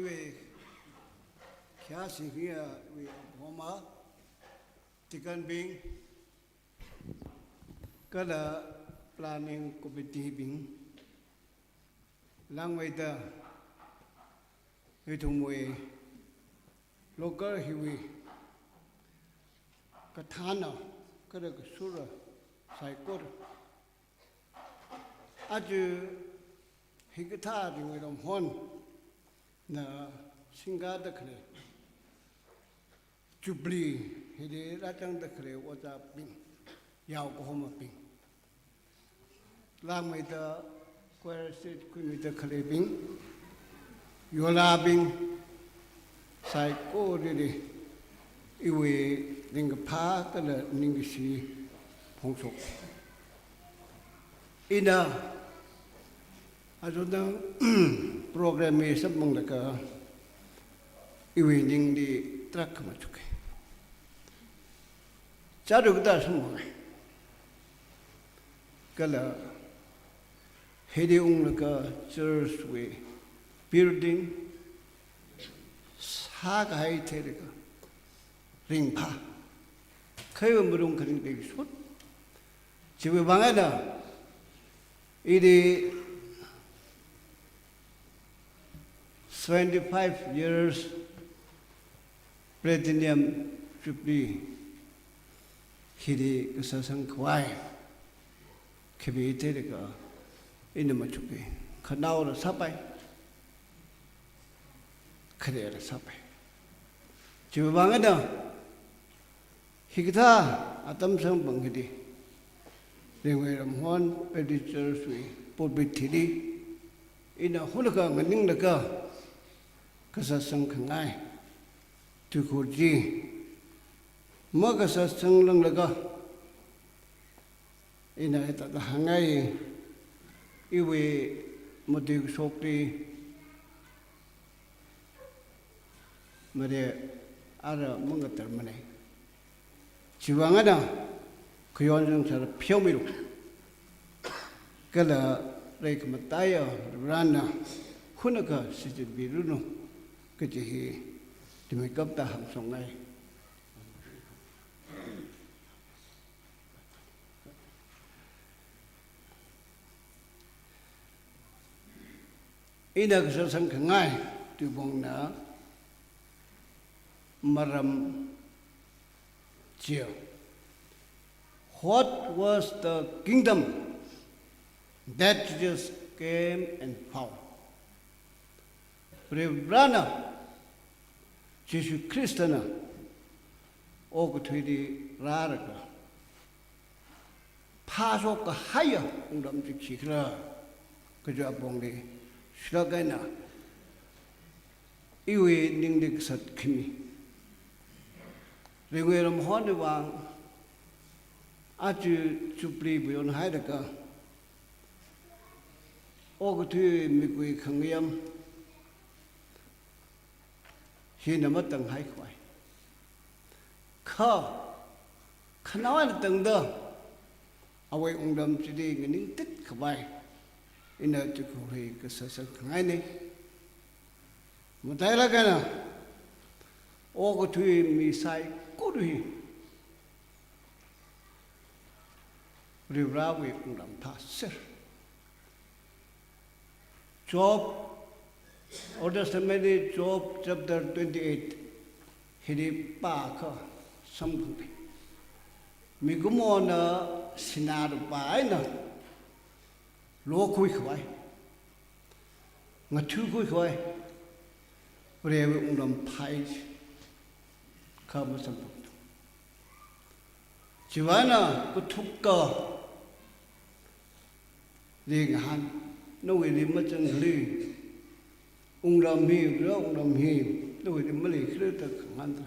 Iwui khayāshi khayāwui apong ma, deacon bing, kala planning committee bing, langmeida ithumwui local hiwui kathāna kala kashura saikora, aja hikathā Ringwui Ramhon na singkāda khalei Jubilee hili rāzangda khalei ojābing, yao kahomabing, langmeida choir seat khuimida khaleibing, yolābing, saikorali iwui ningkaphā kala ningkashi phongshok. Ina aja program hi samphanglaga iwui ningli tarākha machuka. Chāra kathā samphanga. Kala hili unglaga church wui building sākahai theilaga ringphā, khayā marung kharing dei shot. Chiwui vang eina ili seventy-five years Platinum Jubilee hili kasā sangkhavai khami theilaga ina machuka. Khanaola sāpai, kharela sāpai. Chiwui vang eina hikathā atam samphang hili Ringwui Ramhon Baptist Church wui pulpit hili ina hunakha nganinglaga kasā sangkhangai tuikhur chi makasā sanglanglaga ina hithāda hāngngai, iwui matuikashokli mare ara mangatarmana. Chiwui vang eina khayon zangsāda pheomilu. Kala reikhamataiya Varena hunakha shichinbiranu kaji hi timi kapta hāngshokngai. Ina kasā sangkhangai tuipongna maram chiya. What was the kingdom that Jesus came and found? Varivarana, Jishu Khristana okathuili rālaga phāshok kahaiya wungram chi khikhala kaja apongli shilāk eina iwui ningli kasat khami. Ringwui Ramhonwui vang aja Jubilee bu yonhailaga okathui mikui khangayam hina matanghai khavai. Kha, khanaowa eina tangda, awui wungram chili nganingtit khavai ina tuikhur hi kasā sangkhangaina. Matailāk eina okathui mi saikora hi Varivarawui wungram thāser. Job, Old Testament li Job chapter twenty-eight hili pākha samphanga. Mikumona sinā lupā eina lokhui khavai, ngathukhui khavai, Varewui wungram phāi kha masamphangda. Chiwui vangna kathukka li ngahān, nawuili mazanglei wungram hi, Vare wungram hi, nawuili maleikhala da khangahānda,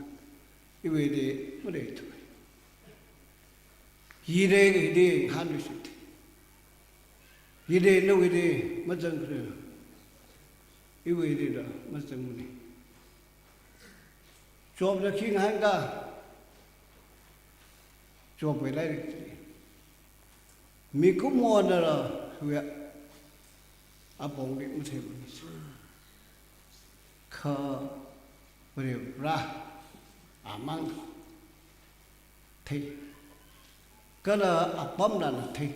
iwuili maleithu. Yire hili ngahānluishit. Yire nawuili mazangkhala, iwuilila mazangmana. Jobna khi ngahānka, Jobwui lairik chili, mikumonala hiwui apongli matheimana. Kha Varivara amang thei. Kala apamlana thei.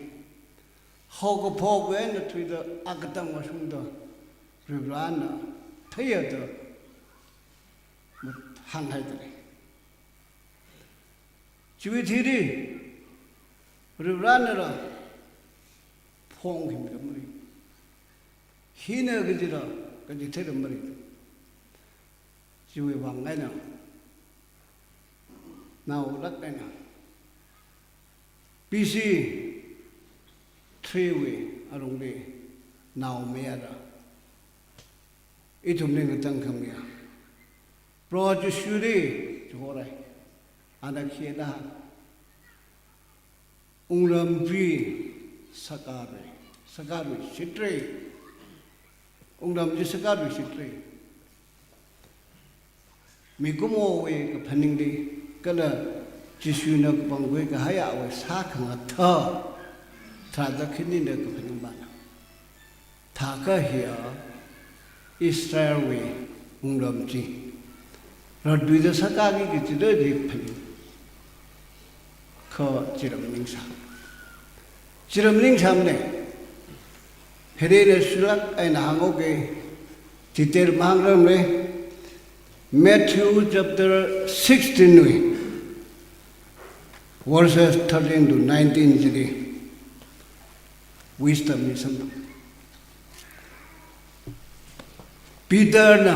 Haokaphok eina thuida akatang vāshungda Varivarana theiya da mahānghaida lei. Chiwui thili Varivaranala phongkhami khamari. Hina kajila kaji theida mari. Chiwui vang eina naolāk eina B C three wui alungli naomayara ithumli ngatangkhamiya Proho Jishuli chihorai. Ana khina wungram chi sākharui, sākharui shitra. Wungram chi sākharui shitra. Mikumowui kaphaningli kala Jishuna kapangkhui kahaiya awui sākhangatha tharāda khinina kaphaning pana. Thākha hiya Israelwui wungram chi rātuida sākharui kajida chi phaning. Kha chila maningsā. Chila maningsāmana. Hili ina shulāk eina hāngoka, detail mahāngrarmara. Matthew chapter sixteen wui verses thirteen to nineteen chili wisdom hi samphang. Peterna,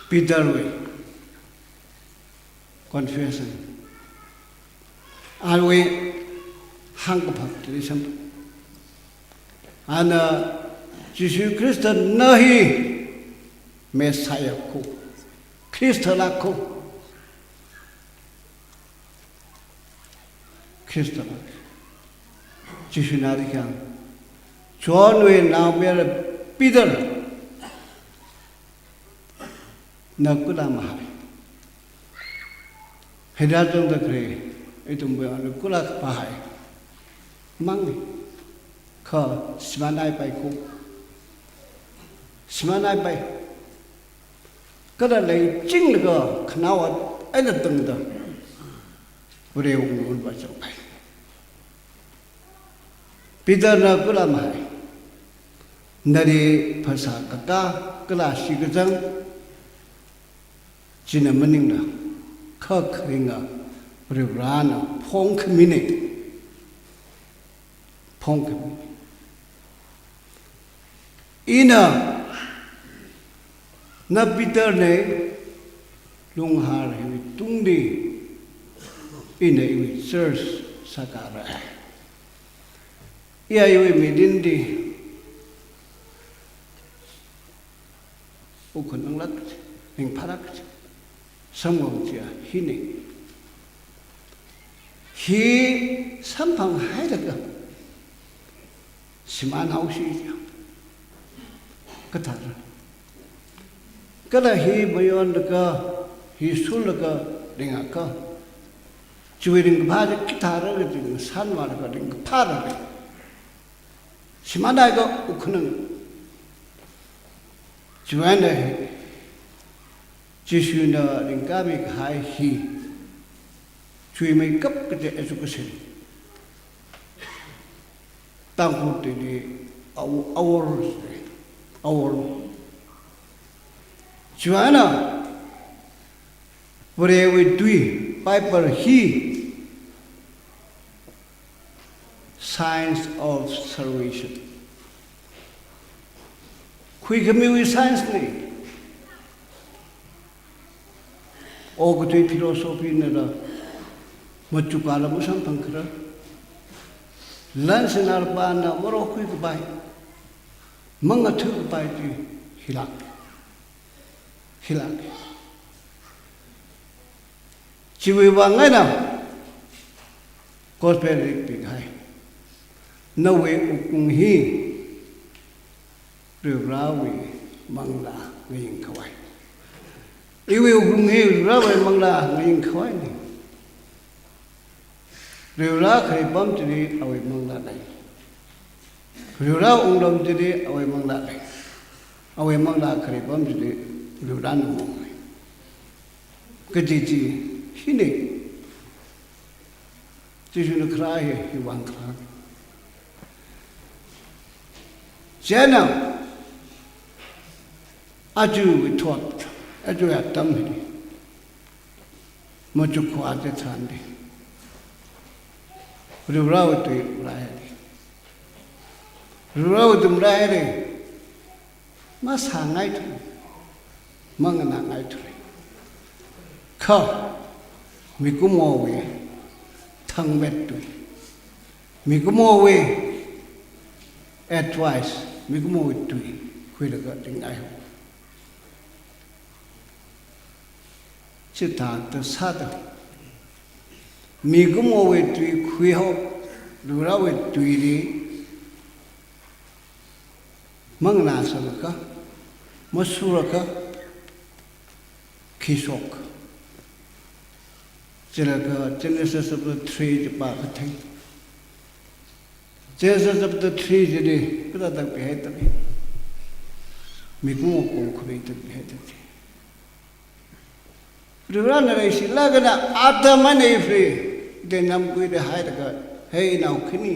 Peterwui confession. Awui hāngkaphok chili samphang. Ana Jishu Khristana hi Messiah kho, Khristala kho. Khristala. Jishuna rikhyang, Johnwui naomayara Peter, na kula mahai. Hithāda zangda khalei ithumwui vang kula kaphā hai mang. Kha shimānhaipai kho. Shimānhaipai. Kala leichinglaga khanaowa eina tangda Varewui wungram vāchangpai. Peterna kula mahai. Nali phasā kakā kala shikazang china maningla, kha kharinga Varivarana phongkhamina. Phongkhami. Ina, na Peterna, lunghār hiwui tungli ina iwui church sākharā. Iya iwui mirinli wukkhananglāk, ringphālāk samphang chiya hina. Hi samphang hailaga shimānhaosi chiya kathāra. Kala hi mayonlaga, hi shullaga ringakha, chiwui ringkaphā chi kathāra kaji ngasānvālaga ringkaphāra. Shimānhaiakha wukkhanang. Chiwuivang eina Jishuna ringkāmi kahai hi chuimeikap kaji education. Tangkhul tuili awo-, awor, awor. Chiwuivang eina Varewui tui, Bible hi science of salvation. Khuikhamiwui science na. Okathui philosophy nala machukla masamphangkharar. Lan sinarpana marokhui kapai, mangathui kapai chi hilāk. Hilāk. Chiwui vang eina gospel rikpi kahai. Nawui wukkung hi Varivarawui manglā ngaying khavai. Iwui wukkung hi Varivarawui manglā ngaying khavaina. Varivara khalei apam chili awui manglā lei. Varivara wungram chili awui manglā lei. Awui manglā khare pam chili Varena maong. Kaji chi hina. Jishuna kharā hi, hiwui vang kharā. Chieina, ajawui thot, ajawui atam hi machukkhui chi tharan, Varivarawui tui rāhaira. Varivarawui tui rāhaira. Masāngaithu, manganāngaithu. Kha, mikumowui thangmet tui, mikumowui advice, mikumowui tui khuilaga ringngai. Chithāda sāda, mikumowui tui khuihao, Varivarawui tuili manganā sālakha, mashurlakha, khi shok. Chilakha Genesis chapter three chi pākatei. Genesis chapter three chili kathāda pihaida lei. Mikumo kongkhami da pihaida lei. Varivarana leishilakha eina Adam eina Eve, Eden yāmguili hailaga, "Hei inao khani,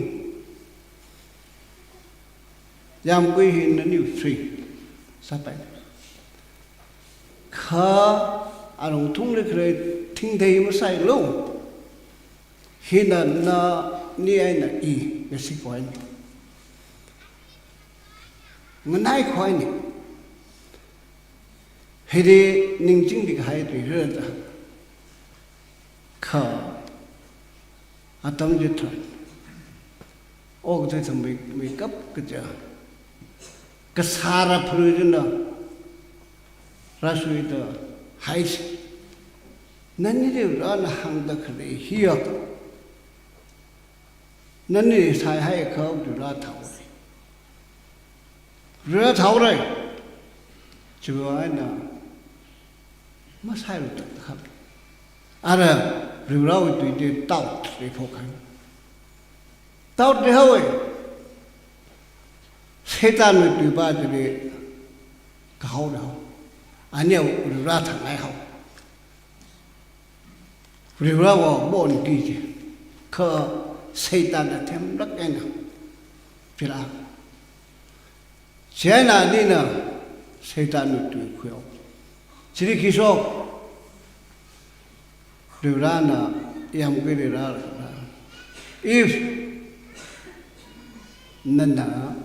yāmgui hi nani free sāpai. Kha alungthungli khalei thingthei masailu. Hina nani eina i ngasi khuihaina, nganai khuihaina. Hili ningchingda kahai tui rāra da." Kha atam chitharan, okathui thangmeikap kaja, kasāra phalu china rāshuida haisa. Nanili Varena hāngda khalei hiya, nani sāhaiakha Varena thaora. Varena thaora. Chiwui vang eina masailu da kahāng. Ara Varivarawui tui chi doubt leiphok kahai. Doubt leihaowa. Satanwui tui pa chili kahao leihao. Aniya Varena thāngaihao. Varivarawui pongki chi, kha Satanna themlāk eina pila. Chieina anina Satanwui tui khuihao. Chili khi shok, Varivarana yāmguili rālaga, "Eve, nana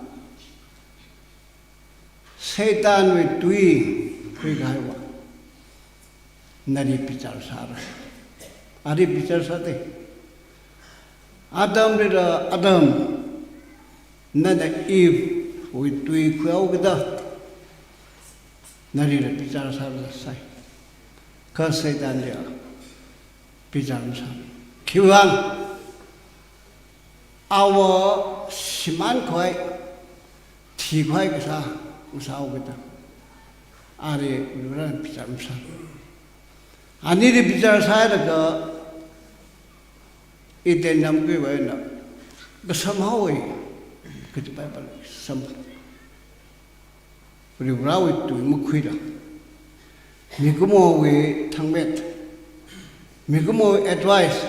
Satanwui tui khuikahaiva, nali bichar sāra." Ali bichar sāda, Adamlila Adam, nana Evewui tui khuihaokida, nalila bichar sāra sai. Kha Satanlila bichar masā. Khiwui vang? Awo shimānkhui, thikhui kasā, masāhaokida, ali Varivarana bichar masā. Anili bichar sālaga Eden yāmguiwui eina kasamhaowa, kaji Bible samphang. Varivarawui tui makhuila, mikumowui thangmet, mikumowui advice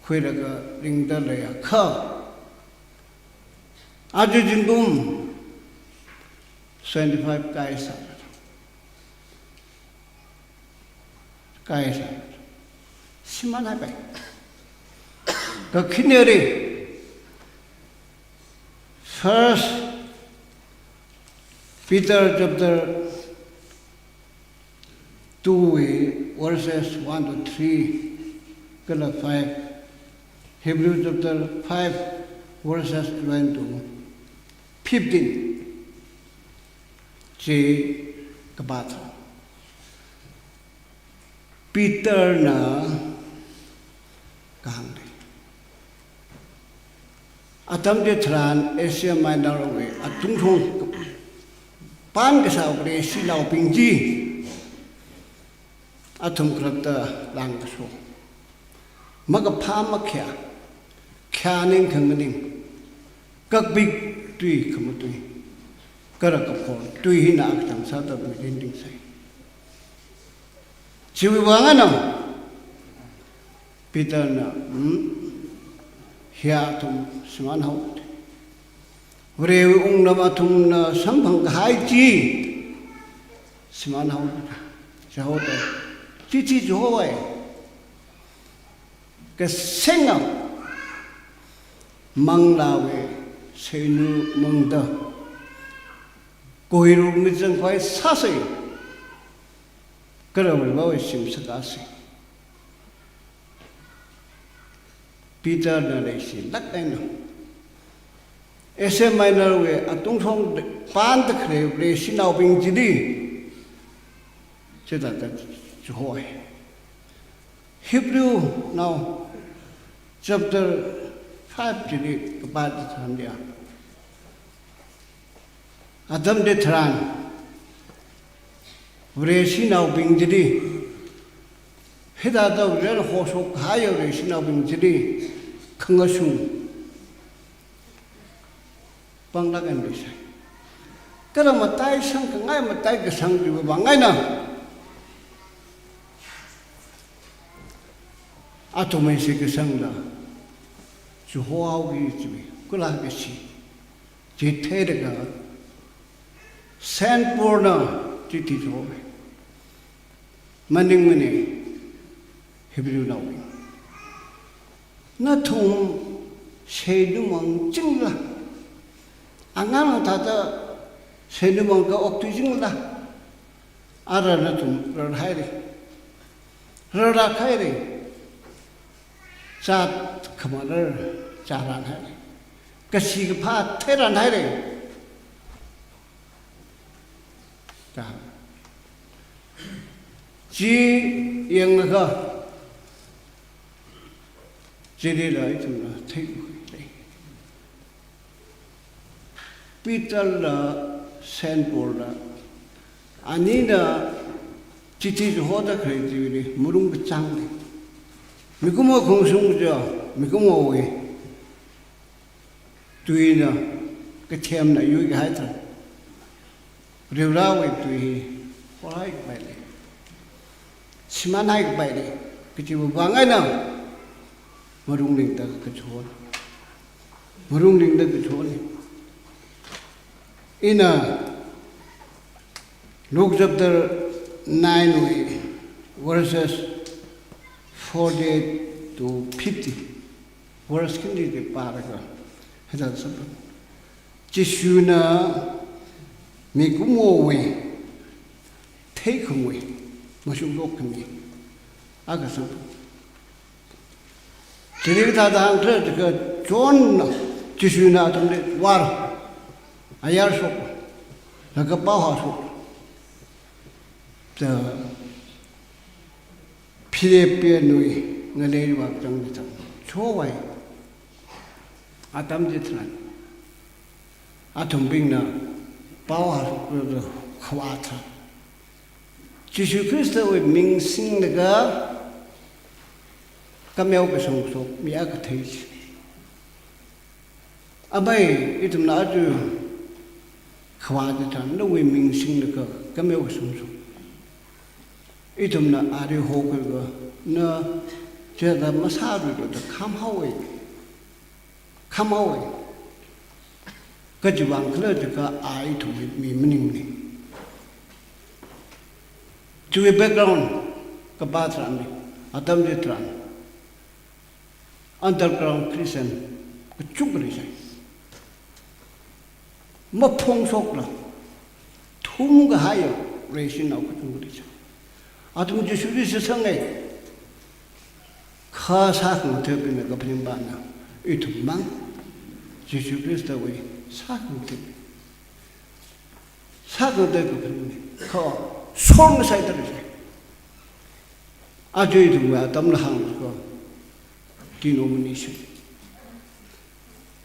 khuilaga ringda leiakha, aja zingkum seventy-five kaisa, kaisa, shimānhaipai. Kakhaneli, First Peter chapter two wui verses one to three, kala five, Hebrew chapter five verses eleven to fifteen chi kapā tharan, Peterna kahāng lei. Atam chitharan Asia Minor wui atungthung pan kasā Greece naobing chi athum khalatta lāngkaso, makaphā makhayā, khayā ningkhān maning, kakpik tui khamatui, Kara kaphor tui hina akachang sāda tui ringringsai. Chiwui vang eina Peterna, "Hmm, hi athum shimānhao. Varewui wungnao athumna samphang kahai chi shimānhao." Chihaoda chichi chihowa. Kasinga manglāwui seinu mangda koiru mizang khavai sāsai. Kala Varewui shim sākasai. Peterna leishilāk eina Asia Minor wui atungshong pānda khalei Vareshinaobing chili chithāda chihowa. Hebrewnao chapter five chili kapā chitharan ya, atam chitharan Vareshinaobing chili, hithāda Varena hoshok kahai Vareshinaobing chili khangashung panglāk eina leisai. Kala mataisang khangai, mataikasang chiwui vang eina athumwui shitkasangla chihohaoki kajiwui kala kashi chi theilaga Saint Paulna chithi chihowa. Maningmana, Hebrewnaobing, nathum seinumang chingla, angang thāda seinumang ka oktui chingla, ara nathum rarhaira. Rarlāk haira. Zat khamarar zaran haira. Kashi kaphā theiran haira. Da. Chi yangakha, chilila ithumna theikhui lei. Peterla Saint Paulna, anina chithi chihoda khalei chili malung kachāng lei. Mikumo khongshung ja, mikumowui tuina, kathemna yuikahai tharan, Varewui tui hi horhai kapai lei, shimānhai kapai lei, kajiwui vang eina malung lingda kachihona. Malung lingda kachihona. Ina Luke chapter nine wui verses forty-eight to fifty. Verse khani chi pālaga, hithāda sāpa. Jishuna mikumowui theikhamwui mashunglok khami akha sāpa. Chili kathāda hāngkhala jiakha Johnna, Jishuna athumli vāra, ayar shok, laga pao hāshok. Da Philippian wui ngalei vākachang chithang chihowa. Atam chitharan athumbingna pao hāshok khavā tharan, Jishu Khristawui ming singlaga kameo kashong shok mi akha thei chi. Amei, ithumna aja khavā chitharan nawui ming singlaga kameo kashong shok. Ithumna ali hokhuilaga na chithāda masāluilu da khamhaowa. Khamhaowa. Kajiwui vang khala jiakha a ithumwui mi maningmana. Chiwui background kapā tharanli, atam chitharan underground Christian kachungkha leisai. Maphongshokla thumkahaiya Vareshinao kachungkha leisai. Athum Jishuli shitsanga. Kha sākhangateibingna kaphaning pana, ithum mang Jishu Khristawui sākhangatei. Sākhangatei kaphaning, kha shon ngasai tara sai. Aja ithumwui atamla hāngkha denomination.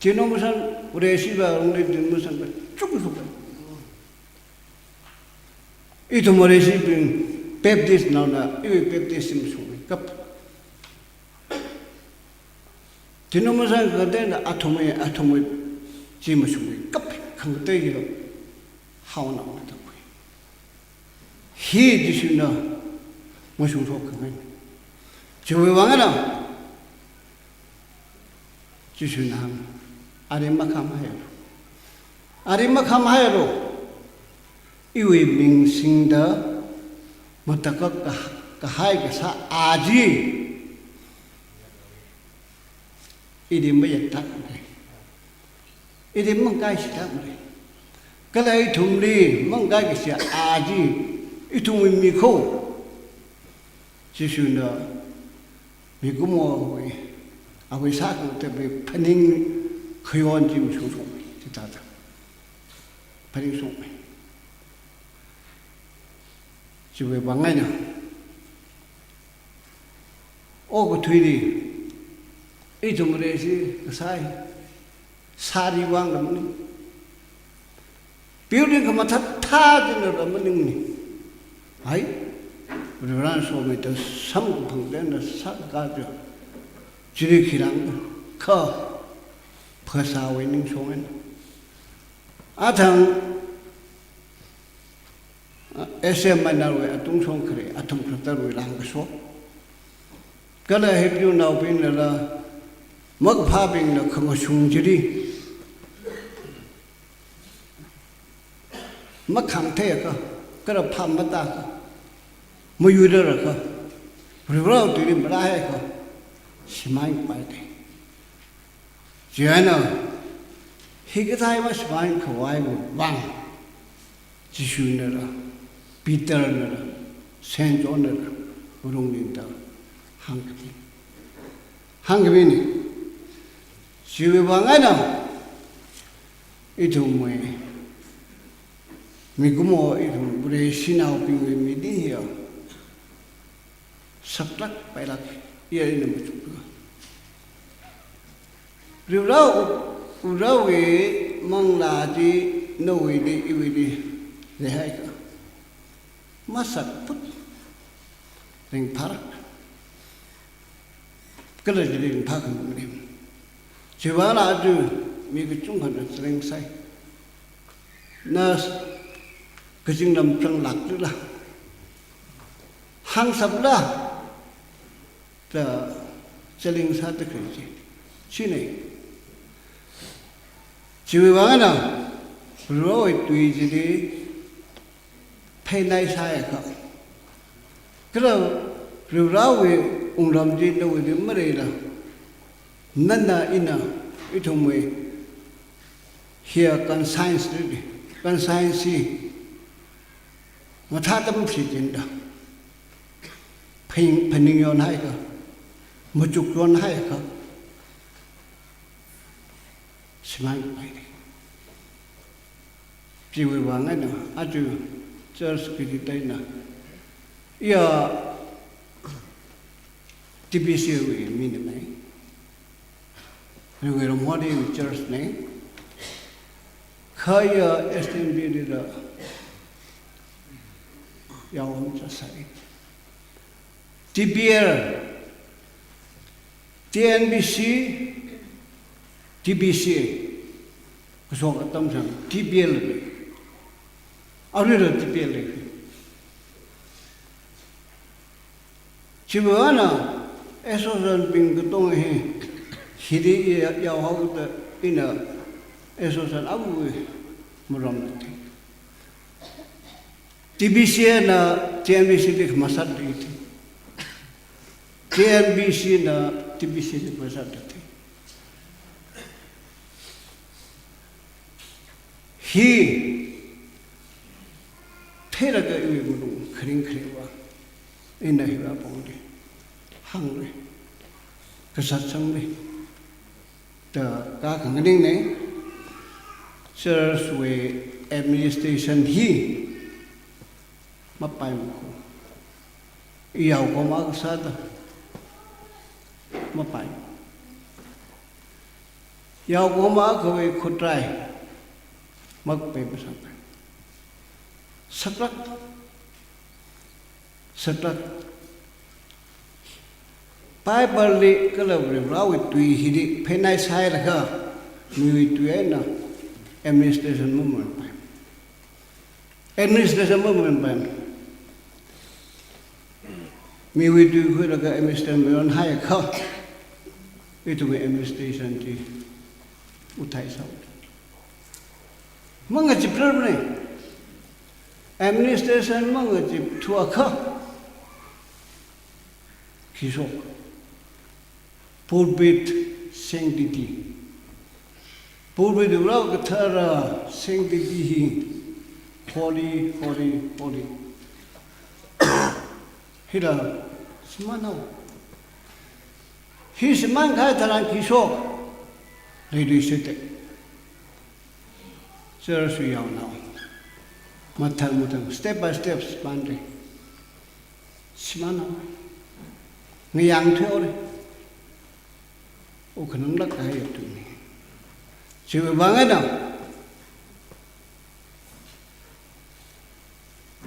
Denomination, Vareshi va ungli denomination va chukchuk. Ithum Vareshibing Baptist naona, iwui Baptist mashungkap. Denomination khangateina athumwui, athumwui chi mashungkap, khangatei hilo. haonaona da khui. Hi Jishuna mashungshok khangai. Chiwui vang eina Jishuna hāng, ari makham hairo. Ari makham hairo. Iwui ming singda matakak ka, kahai kasā aja ili mayat tak mare. Ili mangkai shi tak mare. Kala ithumli mangkai kashi aja ithumwui mikho Jishuna mikumowui, awui sākhangatha phaning khayon chi mashungshokmei, chithāda phaningshokmei. Chiwui vang eina okathuili ithum Vareshi kasā hi sāri vangla maning, building khamathā thā china la maningne. Hai, Varena somida samkaphang china sākaka chi, chili khi rānga, kha phasāwui ningshong eina. Athang, ah, Asia Minor wui atungshong khare, athum khatarwui rāngkashok. Kala Hebrewnaobingnala makaphābingna khangashung chili makhangtheiakha, kala phap matāakha, mayuilarakha, Varewui tuili marāhaiakha, shimānkapai dei. Chieina, hikathā mashimānkhavaiwui vang Jishu nala, Peter nala, Saint John nala, malung ningda hāngkapi. Hāngkapine. Chiwui vang eina ithumwui mikumo, ithum Vareshinaobingwui mirin hiya saklāk pailāk, iya ina machukka. Varewui, Varewui manglā chi nawuili, iwuili leihaiakha, masakphut ringphālāk. Kala chili ringphā khanganing. Chiwui vangla aja mi kachungkhana chāring sai. Na kazinglam tranglākla, hāngsapla da chāring sāda khalei chi, chine. Chiwui vang eina Varewui tui chili pheinai sāhaiakha, kala Varewui wungram chi nawuili maleila, nana ina ithumwui hiya conscience li, conscience hi mathāda mashichinda, phaning, phaningyonhaiakha, machukyonhaiakha, shimānkapai dei. Chiwui vang eina aja church kaji eina, iya T B C wui mina mei. Riwui ramhon hi church ne. Kha iya S T N B lila yaom chasai. T P L, T N B C, T B C, kashok atam sang T P L le. Aruila T P L le. Chiwui vang eina association bing katong hi, hili ya, yaohaoda ina association awui maram le. T B C na T N B C li khamasat lei thei. T N B C na T B C li khamasat lei thei. Hi theilaga iwui malung kharing kharingva, ina hiva pongli hāngli, kasat sangli da kakhanganingne. Church wui administration hi mapai makho. Iyao koma kasāda mapai. Yao koma akhawui khutrai makpai masāpai. Saklāk, saklāk. Bible li kala Varewui tui hili pheinai sāhailaga, miwui tui eina administration mamanpai. Administration mamamanpaimana. Miwui tui khuilaga administration mayon haiakha, ithumwui administration chi uthai sao. Mangachip rarmana. Administration mangachipthuakha, khi shok? Pulpit sanctity. Pulpit wui rao kathara sanctity hi holy, holy, holy. Hila shimānhao. Hi shimānkahai tharan khi shok? Leidui shete. Church wui yaonao. Mathang mathang, step by step shimānra. Shimānhao. Ngayāngthuihaora. Wukhananglāk kahai tuina. Chiwui vang eina,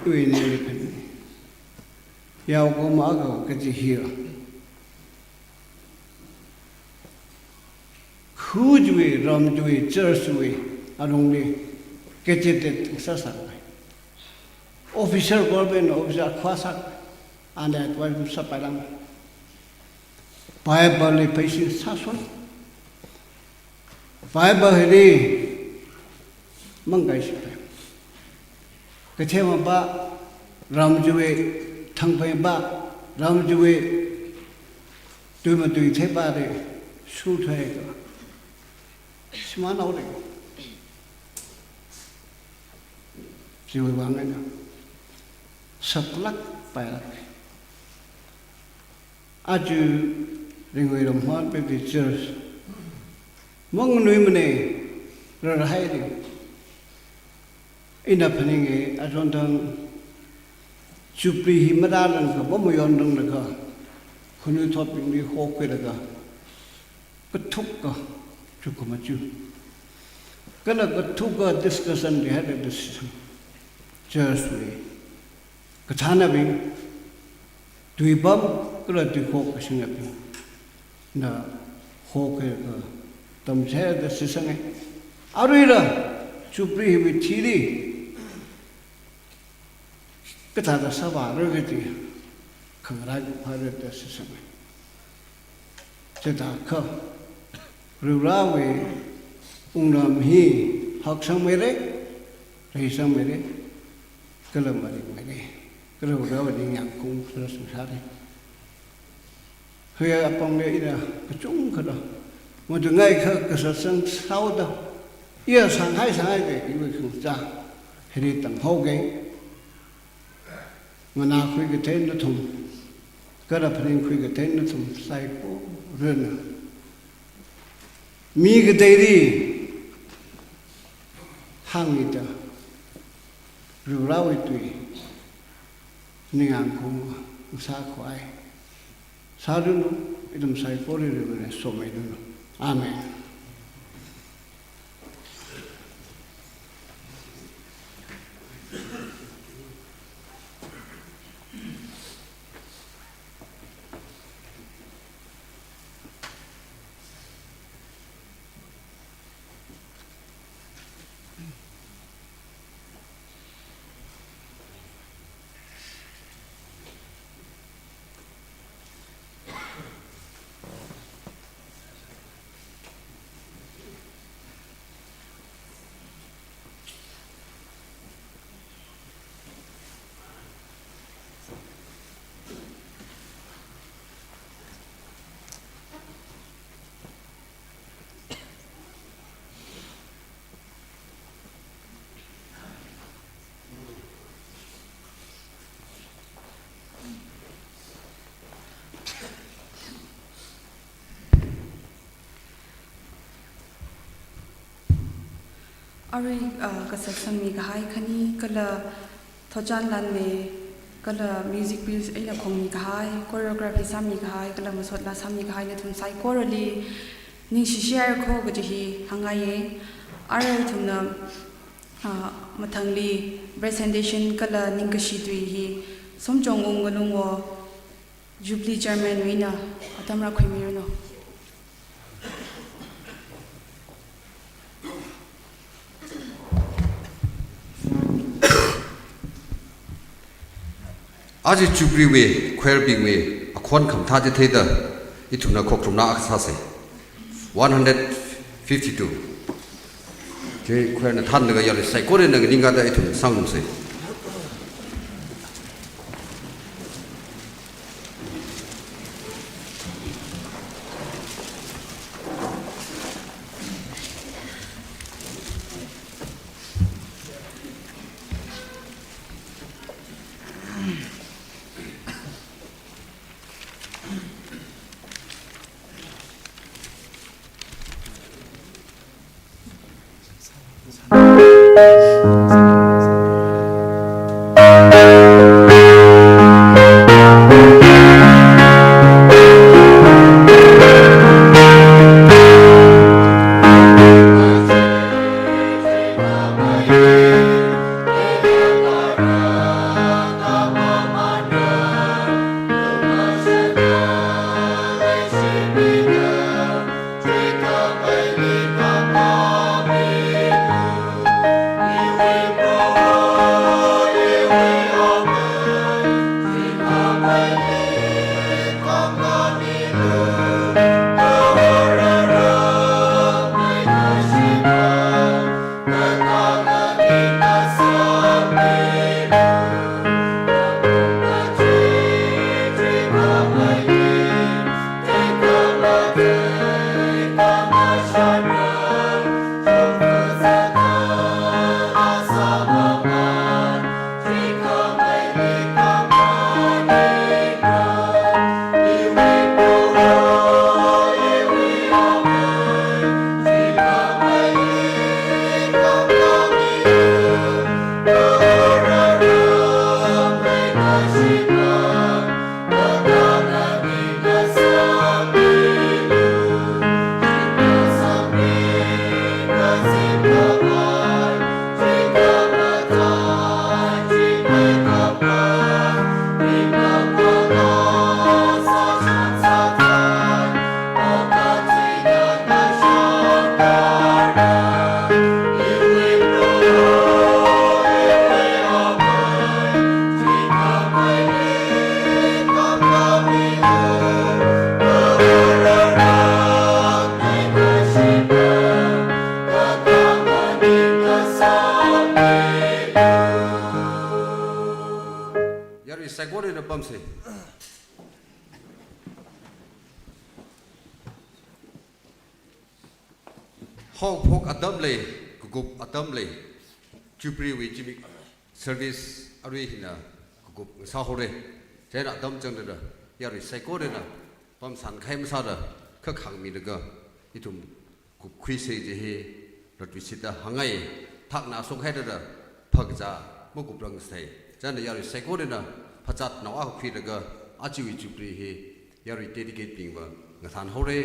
iwui ningli phan, yaokahoma akha kaji hiya, kha chiwui, ram chiwui, church wui alungli gazetted sāsāpai. Officer, government officer khuisā, ana advice sāpailang. Bible li pheising sāshon. Bible hili mangkaishipai. Kathema ba, ram chiwui thangphai ba, ram chiwui tui matui theipa de, shuthai ka. Shimānhaora. Chiwui vang eina saklāk pailāk. Aja Ringui Ramhon Baptist Church manganuimana, rarhaira. Ina phaninga, achonthang Jubilee hi marāranglakha, mamayonranglakha, khanuithotbingli hokhuilaga, kathuka chukkhamachuk, kala kathuka discussion li haida decision, church wui kathānabing, tuipam kala tuikhok kashingnabingna hokhuilaga tamchithei da shitsanga. Aruila Jubilee hiwui thili kathāda sāvāra kaji khangarān phāra da shitsanga. Chithākha Varivarawui wungram hi haksangmeira, reisangmeira, kala maringmeira, kala Varivarawui ningyāng khaung sāsāra. Hiya apongli ina kachungkha da, matungaikha kasāsang saoda, iya sānghai sānghai kha iwui khangachā hili tanghaoga. Nganākhui kathei nathum, kala phaningkhui kathei nathum saikorana, mi kateili hāngmida, Varivarawui tui ningyāng khaung sākhavai sāranu, ithum saikorali Varivarana somiranu. Amen. Arui, ah, kasā sangmi kahai khani kala Thotchan Lanmei kala music piece eina khongmi kahai, choreography sāmi kahai, kala masot laa sāmi kahai nathum saikorali ningshishi haira kho kaji hi hāngngaiya. Arui ithumna, ah, mathangli presentation kala ningkashi tui hi Somchong Wungngalungwo, Jubilee Chairman wui eina atam rākhuimiranu. Aja Jubilee wui choir bingwui akhon khamathā chi theida ithumna khokharumna akha sāsa. One hundred fifty-two. Chi choir na thānlaga yarui saikorana nganingkāda ithum sāngarumsa. Yarui saikorana pamsa. Haophok atam lei, kakup atam lei, Jubilee wui zimik service arui hina kakup sāhaora. Chieina atam changda yarui saikorana pamsangkahai masāda kha khangmilaga ithum kupkhuisa kaji hi latluishitta hāngngai, thakna shokhaida phākazā makuprangsa. Chieina yarui saikorana phazatnao akha khuilaga ajawui Jubilee hi yarui dedicate bingva ngathānhaora.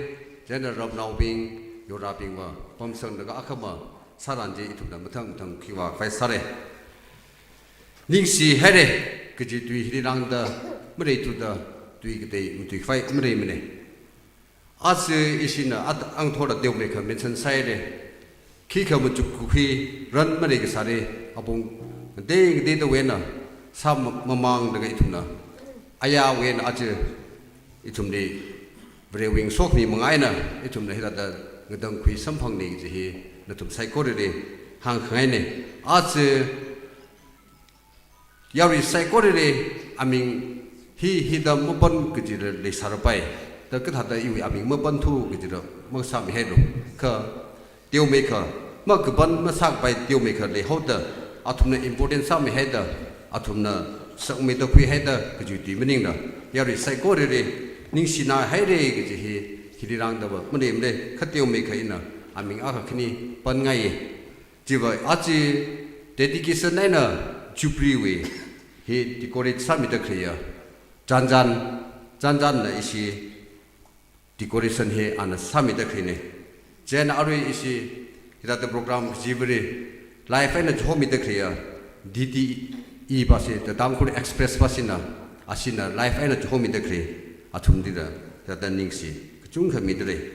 Chieina ramnaobing, yorabingva pamsanglaga akhama sāran chi ithumna mathang mathang khuivākhavai sāra. Ningshihaira kaji tui hili rāngda maleithuda tui katei matuikhavai maleimana. Aja ishina at-, angthorda teomeikha mention sāhaira. Khikha machukkakhui ran maleikasāra, apong ngatei ngateidawui eina sā ma-, mamanglaga ithumna, ayāwui eina aja ithumli Varewui ngasokhami manga eina ithumna hithāda ngatangkhui samphangna kaji hi nathum saikorali hāngkhangaina. Aja yarui saikorali aming hi hithāda mapan kajila leisārapai, da kathāda iwui aming mapanthu kajila masāmihailu. Kha teomeikha, makapan masākapai teomeikha leihaoda, athumna important sāmihaida, athumna sakmeida khuihaida kaji tui maningla, yarui saikorali ningshinahaira kaji hi hili rāngdava maleimana, kha teomeikha ina aming akha khani panngai. Chiva aja dedication eina Jubilee wui hi decorate sāmida khaleiya, Chanjan, Chanjanna ishi decoration hi ana sāmida khaleina. Chieina arui ishi hithāda program kajivali live eina chihomida khaleiya, D T E pasi, the Tangkhul Express pasina, ashina live eina chihomida khalei, athumlila hithāda ningshi kachungkha midalei.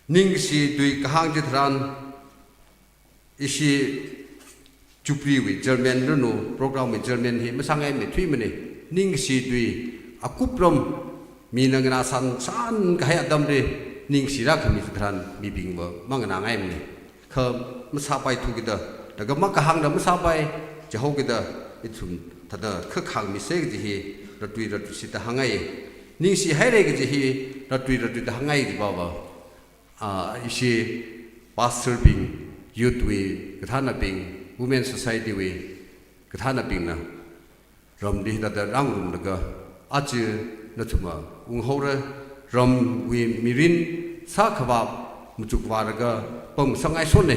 Ningshi tui kahāng chitharan, ishi Jubilee wui chairman ranu, program wui chairman hi masāngaimane, thuimane. Ningshi tui, akupram, mina nganāsang sāngkahai atamli, ningshi rākhami tharan mibingva manganāngaimane. Kha masāpaithu kida, laga makahāngda masāpai, jihaokida, ithum thāda kha khāngmise kaji hi, ratui ratuishida hāngngai. Ningshihaire kaji hi, ratui ratuida hāngngai jipava. Ah, ishi pastor bing, youth wui kathānabing, women society wui kathānabingna ramli hithāda rāngarumlaga, aja nathumva unghaora, ramwui mirin sākhavā machukvālaga pamngasakngaisone,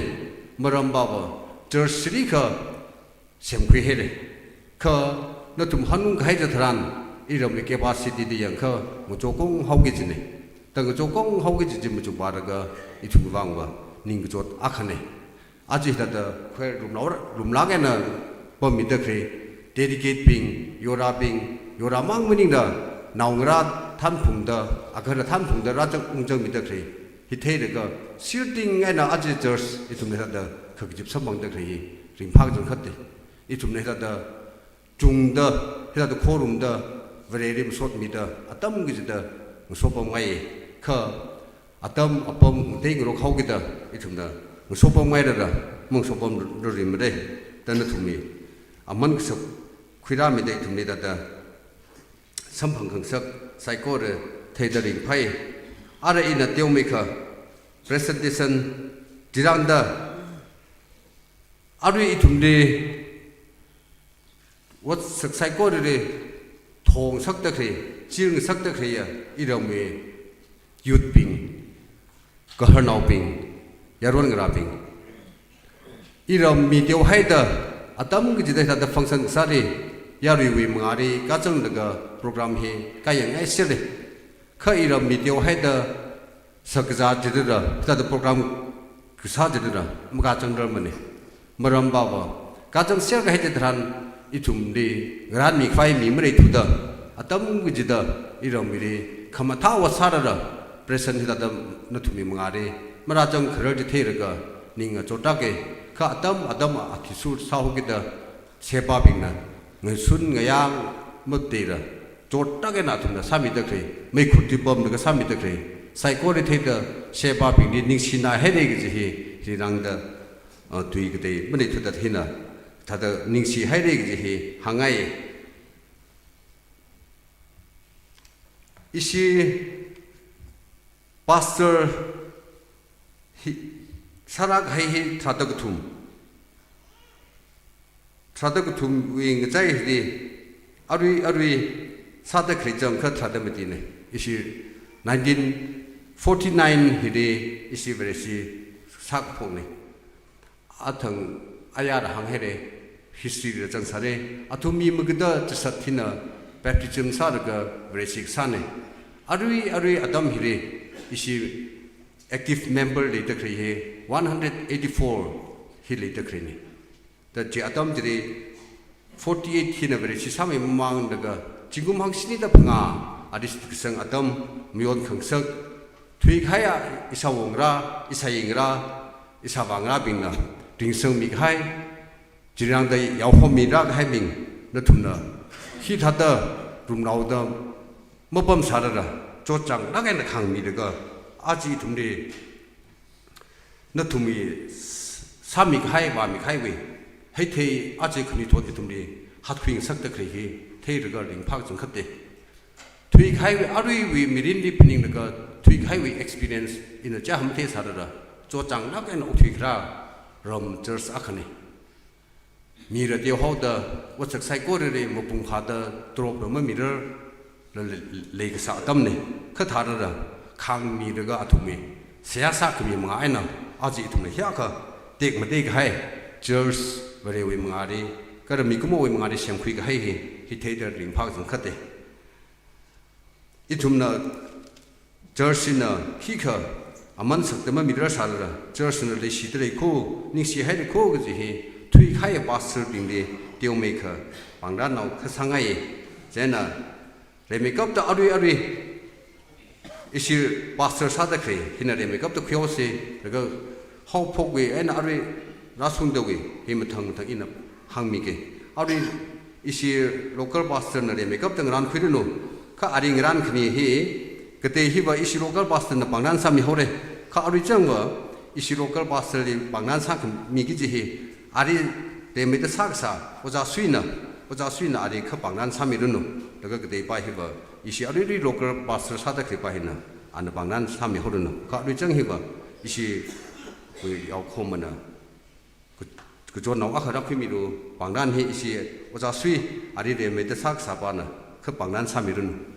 maram pava church chili kha semkhuihaire. Kha nathum hanungkahai chitharan, iramwui capacity da yangkha ngachokunghaoki kajine. Da ngachokunghaoki kaji chi machukvālaga ithumwui vangva ningkachot akhane. Aja hithāda khoi rumlao, rumlāk eina pammida khalei, dedicate bing, yorabing, yoramang maningla, naongarā thanphungda, agahara thanphungda rāzang ungzangmida khalei. Hi theilaga, sirting eina aja church ithumna hithāda khakazip samphangda khalei hi ringphākazang khate. Ithumna hithāda chungda, hithāda khorumda, Vareli masotmida, atam kachida ngasopamngai. Kha atam apam ngateirok haokida, ithumna ngasopamngairara, mangasopamrarmare, da nathumli aman kasak khuirāmida ithumli hithāda samphang khangasak saikora theida ringphai. Ara ina teomeikha presentation chirāngda, arui ithumli otsak saikorali thongasakda khalei, chirngasakda khaleiya iramwui youth bing, gaharnaobing, yaron ngarābing. Iram mi teohaida atam kachida hithāda function kasāli, yaruiwui mangāli kazanglaga program hi kayāngngaisere. Kha iram mi teohaida sakazā chilila, hithāda program kasā chilila makazangrarmane. Maram pava, kazangser kahai chitharan ithumli ngarānmikhavai mi maleithuda, atam kachida iramwuili khamathā ot sālala, present hithāda nathumwui mangāli marāzangkharar chi theilaga ning ngachotlāke. Kha atam atam athishur sāhaokida, shebābingna ngasun ngayā matheila, chotlāk eina athumna sāmida khalei, meikhurti pamlaga sāmida khalei, saikora theida shebābingli ningshināhaire kaji hi, hi rāngda, ah, tui katei maleithuda hina, thāda ningshihaire kaji hi hāngngai. Ishi pastor hi, sārākahai hi tharāda kathum. Tharāda kathumwui ngachai hili arui, arui sāda khalei chang kha tharāda matine. Ishi nineteen forty-nine hili ishi Vareshi sākaphokne. Athang ayāla hānghaire, history la zangsāre. Athum mi magada chishat hina baptism sālaga Vareshi kasāne. Arui, arui atam hili ishi active member leida khalei hi one hundred eighty-four hi leida khaleine. Da chi atam chili forty-eight hina Vareshi sāmimamang laga, zingkum hangshini da phangā, a district kasang atam mayon khangasak, thuikahaiya ishāwo ngarā, ishāyi ngarā, ishāvā ngarābingna ringsangmikahai, chirāngda yaohomi rākahaibing, nathumna hithāda rumlaoda mapamsālala, chotchānglāk eina khāngmilaga, aja ithumli nathumwui sāmikahai, vāmikahaiwui heithei aja khanuithot ithumli hatkhuingasakda khalei hi theilaga ringphākazang khate. Thuikahaiwui, aruiwui mirinli phaninglaga, thuikahaiwui experience ina chihā matheisālala, chotchānglāk eina okthuikharā ram church akhane. Mira teohaoda, otsak saikorali mapung khāda, torokna mamirarla le-, leikasā atamne. Kha tharāda, khāngmilaga athumwui seihā sākhami mangā eina, aja ithumna hiyākha tekmateikahai church, Varewui mangāli, kala mikumowui mangāli semkhuikahai hi, hi theida ringphākazang khate. Ithumna church hina khikha aman sakda mamirarsālala, church na leishida leikho, ningshihailakho kaji hi thuikahai pastor bingli teomeikha pāngrānao kasāngai. Chieina rimeikapta arui arui ishi pastor sāda khalei hina rimeikapta khuihaose, laga haophokwui eina arui rāshungdawui hi mathang mathang ina hāngmige. Arui ishi local pastor na rimeikapta ngarānkhuiranu. Kha arui ngarānkhami hi, katei hiva ishi local pastor na pāngnan sāmihaore. Kha arui changva ishi local pastor li pāngnan sākhami kaji hi, arui rimeida sākasā Ojā Suina, Ojā Suina arui kha pāngnan sāmiranu. Laga kateipa hiva ishi aruirui local pastor sāda khalei pa hina, ana pāngnan sāmihaoranu. Kha arui chang hiva ishi, ui, yaokhomana ka-, kachonnao akha rākhuimilu. Pāngnan hi ishi Ojā Sui, arui rimeida sākasāpana kha pāngnan sāmiranu.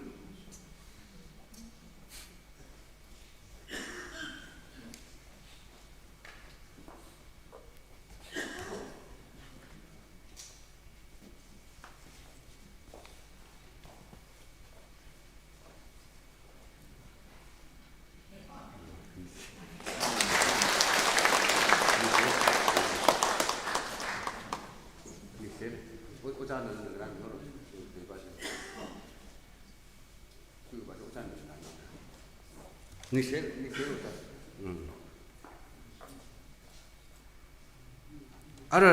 Ara,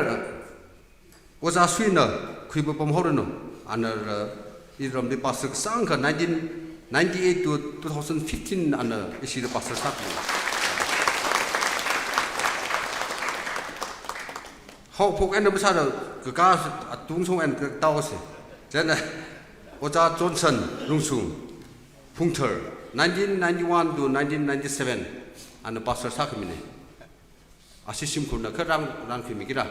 Ojā Suina khuipapam haoranu. Ana, uh, iramli pastor kasāngkha nineteen ninety-eight to two thousand fifteen ana ishili pastor sāki. Haophok eina masāda kakā atungshong eina kataose. Chieina Ojā Johnson Rungshung Phungthar, nineteen ninety-one to nineteen ninety-seven ana pastor sākhamine. Ashi shimkhurna kha rāng, rāngkhuimigira.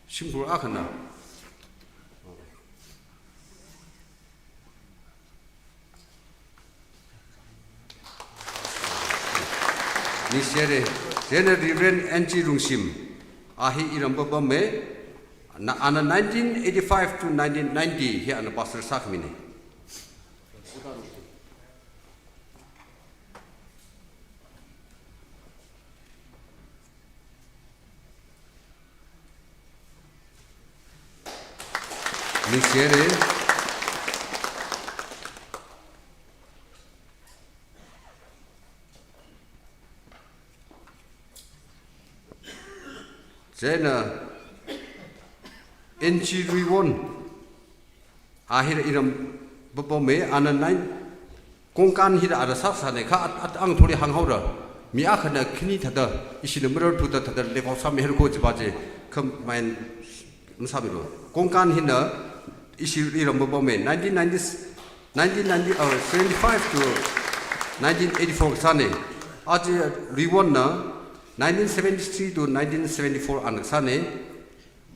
Shimkhur akhana. Ningshihaire, chieina Reverend N G Rungshim, a hi iram papame, na, ana nineteen eighty-five to nineteen ninety hi ana pastor sākhamine. Ningshihaire. Chieina N G Ruiwon, a hi iram papame, ana nine, kongkan hida ara sāsāne kha at, at ang thori hānghaora. Mi akhana khani thāda, ishina mirror thuda thāda level sāmihaira ko jipa chi, kha main masāmilu. Kongkan hina ishi iram papame, nineteen ninety, nineteen ninety, uh, seventy-five to nineteen eighty-four kasāne. Aja Ruiwonna nineteen seventy-three to nineteen seventy-four ana kasāne.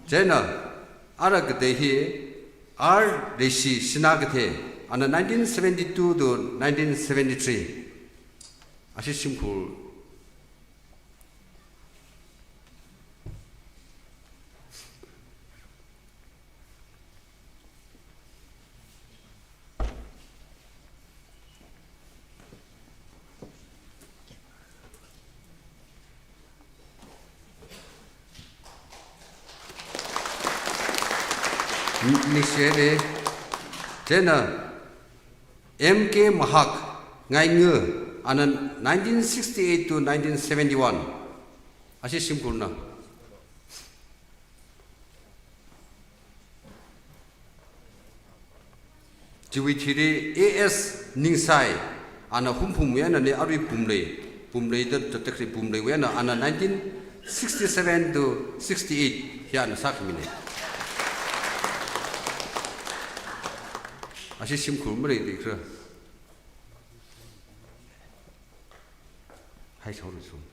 Chieina, ara katei hi, R Leishi Sinakathe, ana nineteen seventy-two to nineteen seventy-three. Ashi shimkhur. Ningshihaire. Chieina M K Mahak Ngainga, ana nineteen sixty-eight to nineteen seventy-one. Ashi shimkhurna. Chiwui thili A S Ningsai, ana Hungpungwui einane, arui Pumlei, Pumleida zatda khalei Pumleiwui eina, ana nineteen sixty-seven to sixty-eight hi ana sākhamine. Ashi shimkhur maleida khala. Hai shaoru sum.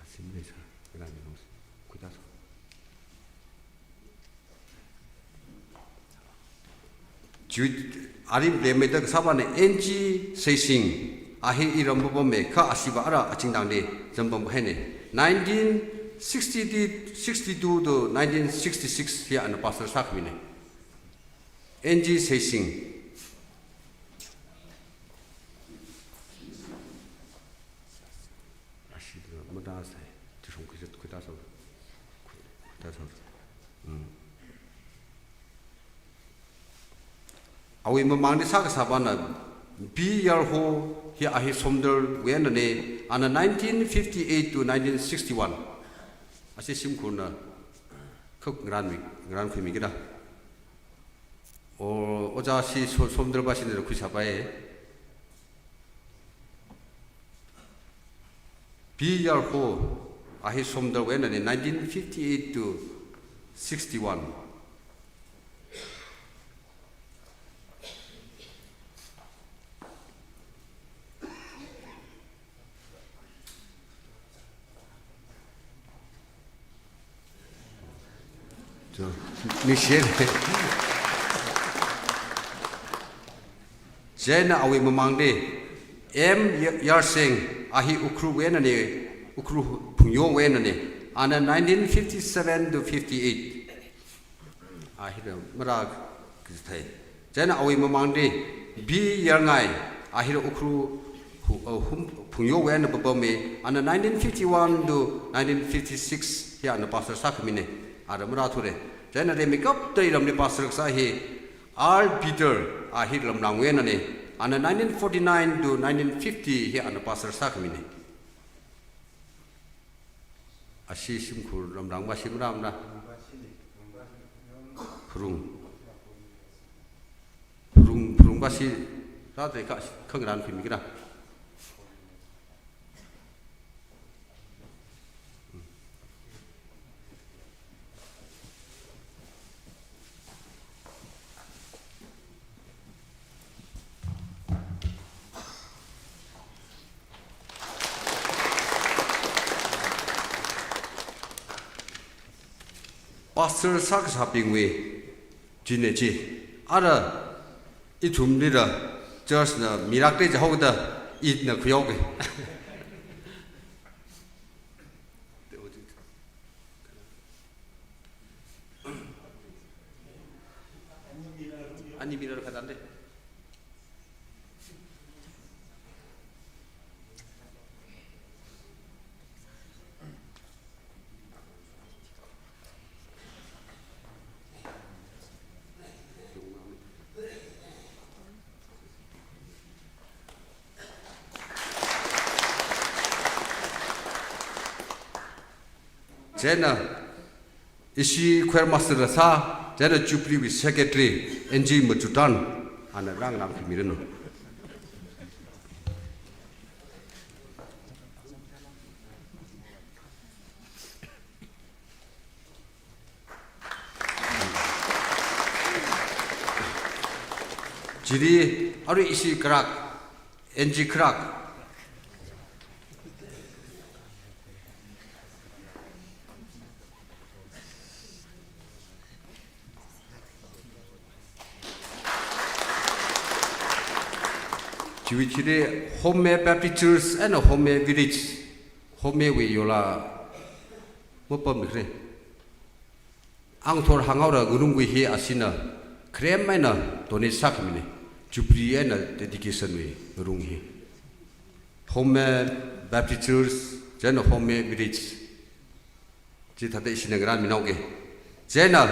Asim leisā, kala ni nus, kuita so. Chiwui, arui rimeida kasāpane N G Seising, a hi iram papame kha ashiva ara Azingdangli zampam haine. Nineteen sixty, sixty-two to nineteen sixty-six hi ana pastor sākhamine. N G Seising. Ashi mada sai, tishong kuita, kuita so. Kuita so. Mm. Awui mamangli sākasāpana B Yarho hi ahi Somdalwui einana, ana nineteen fifty-eight to nineteen sixty-one. Ashi shimkhurna kha ngaranmi, ngarankhuimi kida. O, ojā shi So-, Somdalva shina khuisāpai. B Yarho, ahi Somdalwui einana, nineteen fifty-eight to sixty-one. Cho, ningshi. Chieina awui mamangli M Ya-, Yarsing, ahi Ukhrulwui einana, Ukhrul Phungyowui einana, ana nineteen fifty-seven to fifty-eight. Ahira marā kajithei. Chieina awui mamangli B Yarngai, ahira Ukhrul hu-, uh, hum-, Phungyowui eina papammi, ana nineteen fifty-one to nineteen fifty-six hi ana pastor sākhamina, ara marāthura. Chieina rimeikapta iramli pastor kasā hi R Peter, ahi Lamlangwui einana, ana nineteen forty-nine to nineteen fifty hi ana pastor sākhamina. Ashi shimkhur Lamlangva shi marāmana. Pharung. Pharung, Pharungva shi rāda kha, kha ngarankhuimi kida. Pastor sākasābingwui china chi. Ara ithumlila church na mirakte jihaoda ina khuihaoga. Ani mirar khadan de. Chieina ishi choir master la sā, chieina Jubilee wui secretary N G Machutan, ana rāngarānkhuimiranu. Chili arui ishi Krak, N G Krak. Chiwui chili Home Baptist Church and Home Village, Homewui yola mapamkhare. Angthor Hanghaora Ngarungwui hi ashina kharem eina donate sākhamina, Jubilee eina dedication wui ngarung hi. Home Baptist Church, chieina Home Village. Chithāda ishina ngarānminaoga. Chieina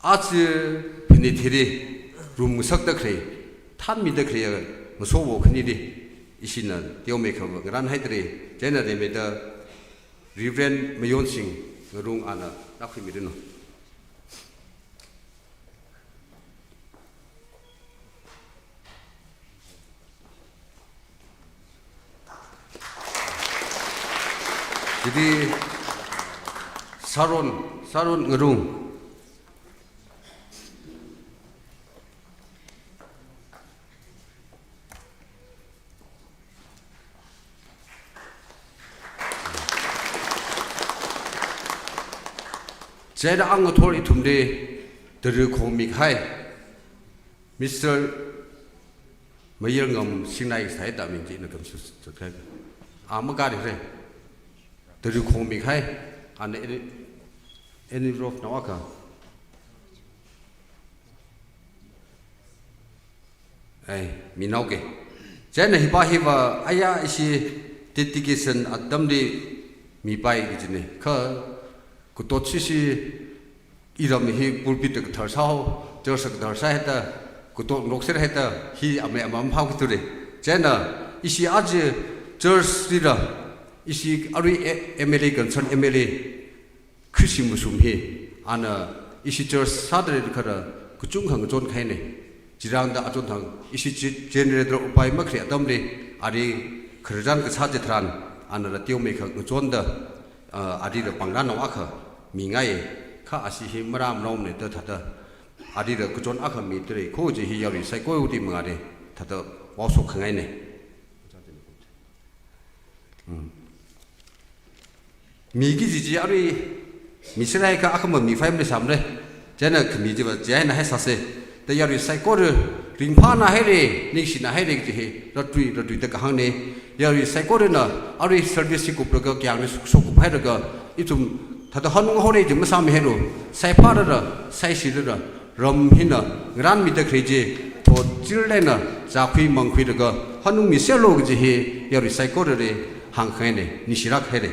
aja phanit hili rumngasakda khalei, thanmida khalei, ngasowo khanili ishina teomeikha ngarānhaidalei. Chieina rimeida Reverend Mayonsing Ngarung ana rākhuimiranu. Chili Saron, Saron Ngarung. Chieina angathor ithumli tara khongmi kahai Mister Mayirngam Singnai sāda ming chi ina kamshu chotkai. A makari re. Tara khongmi kahai, ana any, any rough nawa ka. Ai, minaoga. Chieina hiva hiva, aya ishi dedication atamli mipai kajina. Kha, katot shishi iram hi pulpit da kathar sāhao, church da kathar sāhaida, Kutok nokser haida hi ame ama phao kithure. Chieina ishi aja church lira, ishi arui e-, M L A concern M L A khuishing mashung hi, ana ishi church sādalei kara kachungkha ngachon kahaine. Chirangda achon thang ishi chi-, generator upai makhare atamli, ari khararchan kasā chitharan, ana ratio meikha ngachonda, ah, arida pangran nao akha mingai, kha ashi hi maram naomne da thāda, arida kachon akha mitalei, kho chi hi yarui saikora mangāli thāda vaoshok khangaine. Hmm. Miki kaji chi arui miserhaikha akhama mi family samle. Chieina khami chiva chieina haisāse. Da yarui saikora ringphāna haire, ningshina haire kaji hi ratui, ratui da kahangne. Yarui saikorana arui service hi kuplaga kyangna suk-, sukkup hailaga ithum thāda hanung haore ji masāmihailu. Saiphālala, saishilala, ram hina ngaranmida khalei chi, thotchil eina zākhui mangkhuilaga hanungmiserlu kaji hi yarui saikorali hāngkhangaine, ningshilāk haire.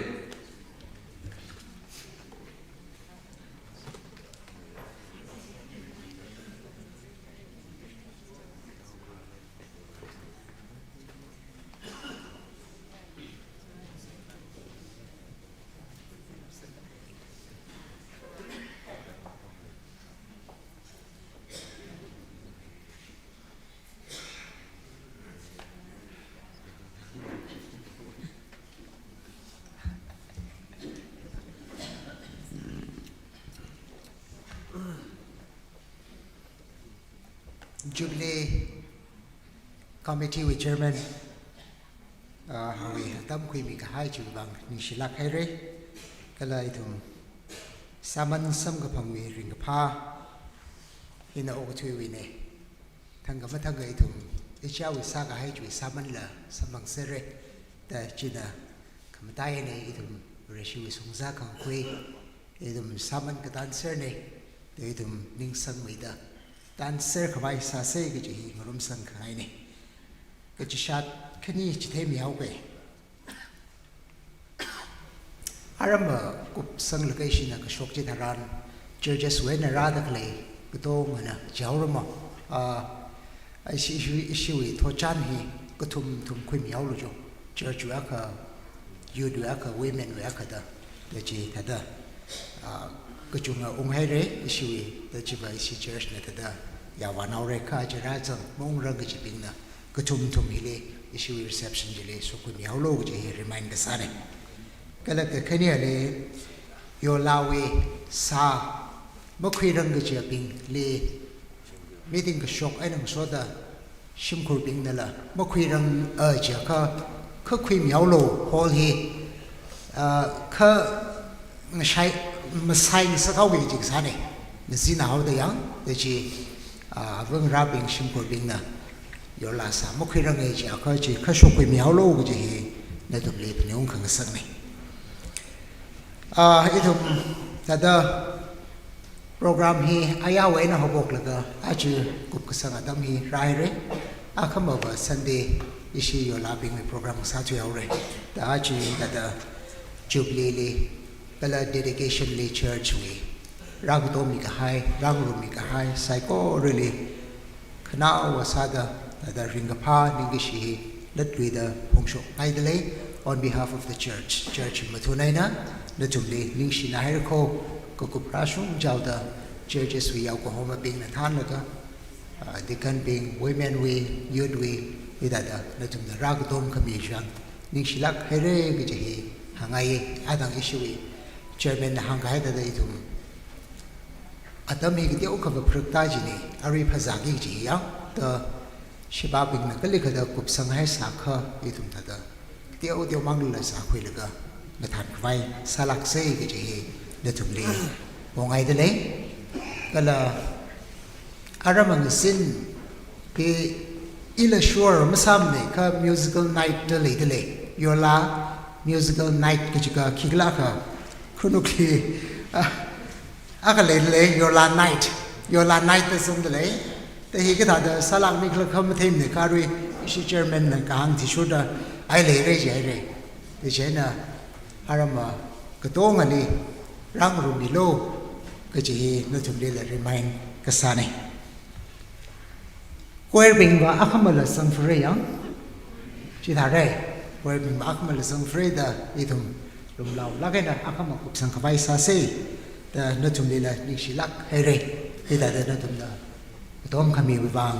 Jubilee Committee wui Chairman, ah, hawui atam khuimi kahai chiwui vang ningshilāk haire. Kala ithum sāman samkaphangwui ringkaphā hina okathuiwuine. Thangkha mathangkha ithum ichāwui sākahai chiwui sāmanla samphangserre. Da china khamataiyane, ithum Vareshiwui shongzā khangakhui, ithum sāman katānserne, da ithum ningsangmeida tānser khavai sāse kaji hi ngarumsang khangaine. Kachishat khani chitheimi haoke. Aram, ah, kupsanglaga ishina kashok chitharan, churches wui eina rāda khalei katongana jaorama, ah, ishi, ishi, ishiwui thotchan hi kathum thum khuimihaolu jo. Church wui akha, youth wui akha, women wui akha da, da chithāda, ah, kachunga unghaire ishiwui, da chiva ishi church na thāda yāvānaore, kha chirāzang maungrang kachibingna kathum thum hili ishiwui reception chili sokkhuimihaolu kaji hi remind kasāne. Kala kakhaneli yorlāwui sā makhuirang kachibingli meeting kashok eina ngasoda shimkhurbingnala makhuirang, ah, jiakha, kha khuimihaolu hall hi, ah, kha ngashai, masai ngasakhaoki kaji kasāne. Nazina haoda yang, da chi, ah, vangrābing shimkhurbingna yorlā sā makhuirange jiakha chi kha sokkhuimihaolu kaji hi nathumli phaning khangasakne. Ah, ithum thāda program hi ayāwui eina haophoklaga aja kupkasang atam hi rāhaire. Akhamava Sunday ishi yorlābingwui program sāthuihaore. Da aja thāda Jubilee li, kala dedication li church wui rākatommi kahai, rāngarummi kahai saikorali khanaowa sāda, thāda ringkaphā ningkashi hi latluida phongshokngaidalei. On behalf of the church, church mathun eina nathumli ningshina haira kho, kakup rāshung chaoda churches wui yaokahomabingna thānlaga, ah, deacon bing, women wui, youth wui, hithāda nathumna rākatom khami chang ningshilāk haire kaji hi hāngngai. Adang ishiwui chairman na hāngkahai thāda ithum atam hi kateokha va pharakta jine, arui phazāki kaji hi yang, da shibābingna kali kathāda kupsanghai sākha ithum thāda kateo teomangla sākhuilaga ngathānkhavai sālākse kaji hi nathumli pongaidalei. Kala aram ngasin hi ila sure masāmane, kha musical night da leidalei. Yorlā musical night kajikha khikhala kha khanukli, ah, akha leidalei, yorlā night. Yorlā night da zangdalei. Da hi kathāda sālākmi khala kha matheimane, kha arui ishi chairman na kahāng athishurda ai leire jihaire. Da chieina aram katongali rāngarummilu kaji hi nathumlila remind kasāne. Choir bingva akhamala zangphara yang. Chithāra. Choir bingva akhamala zangphara da ithum lumlaolāk eina akhama kupsang khavai sāsa da nathumlila ningshilāk haira. Hithāda nathumna atam khamiwui vang,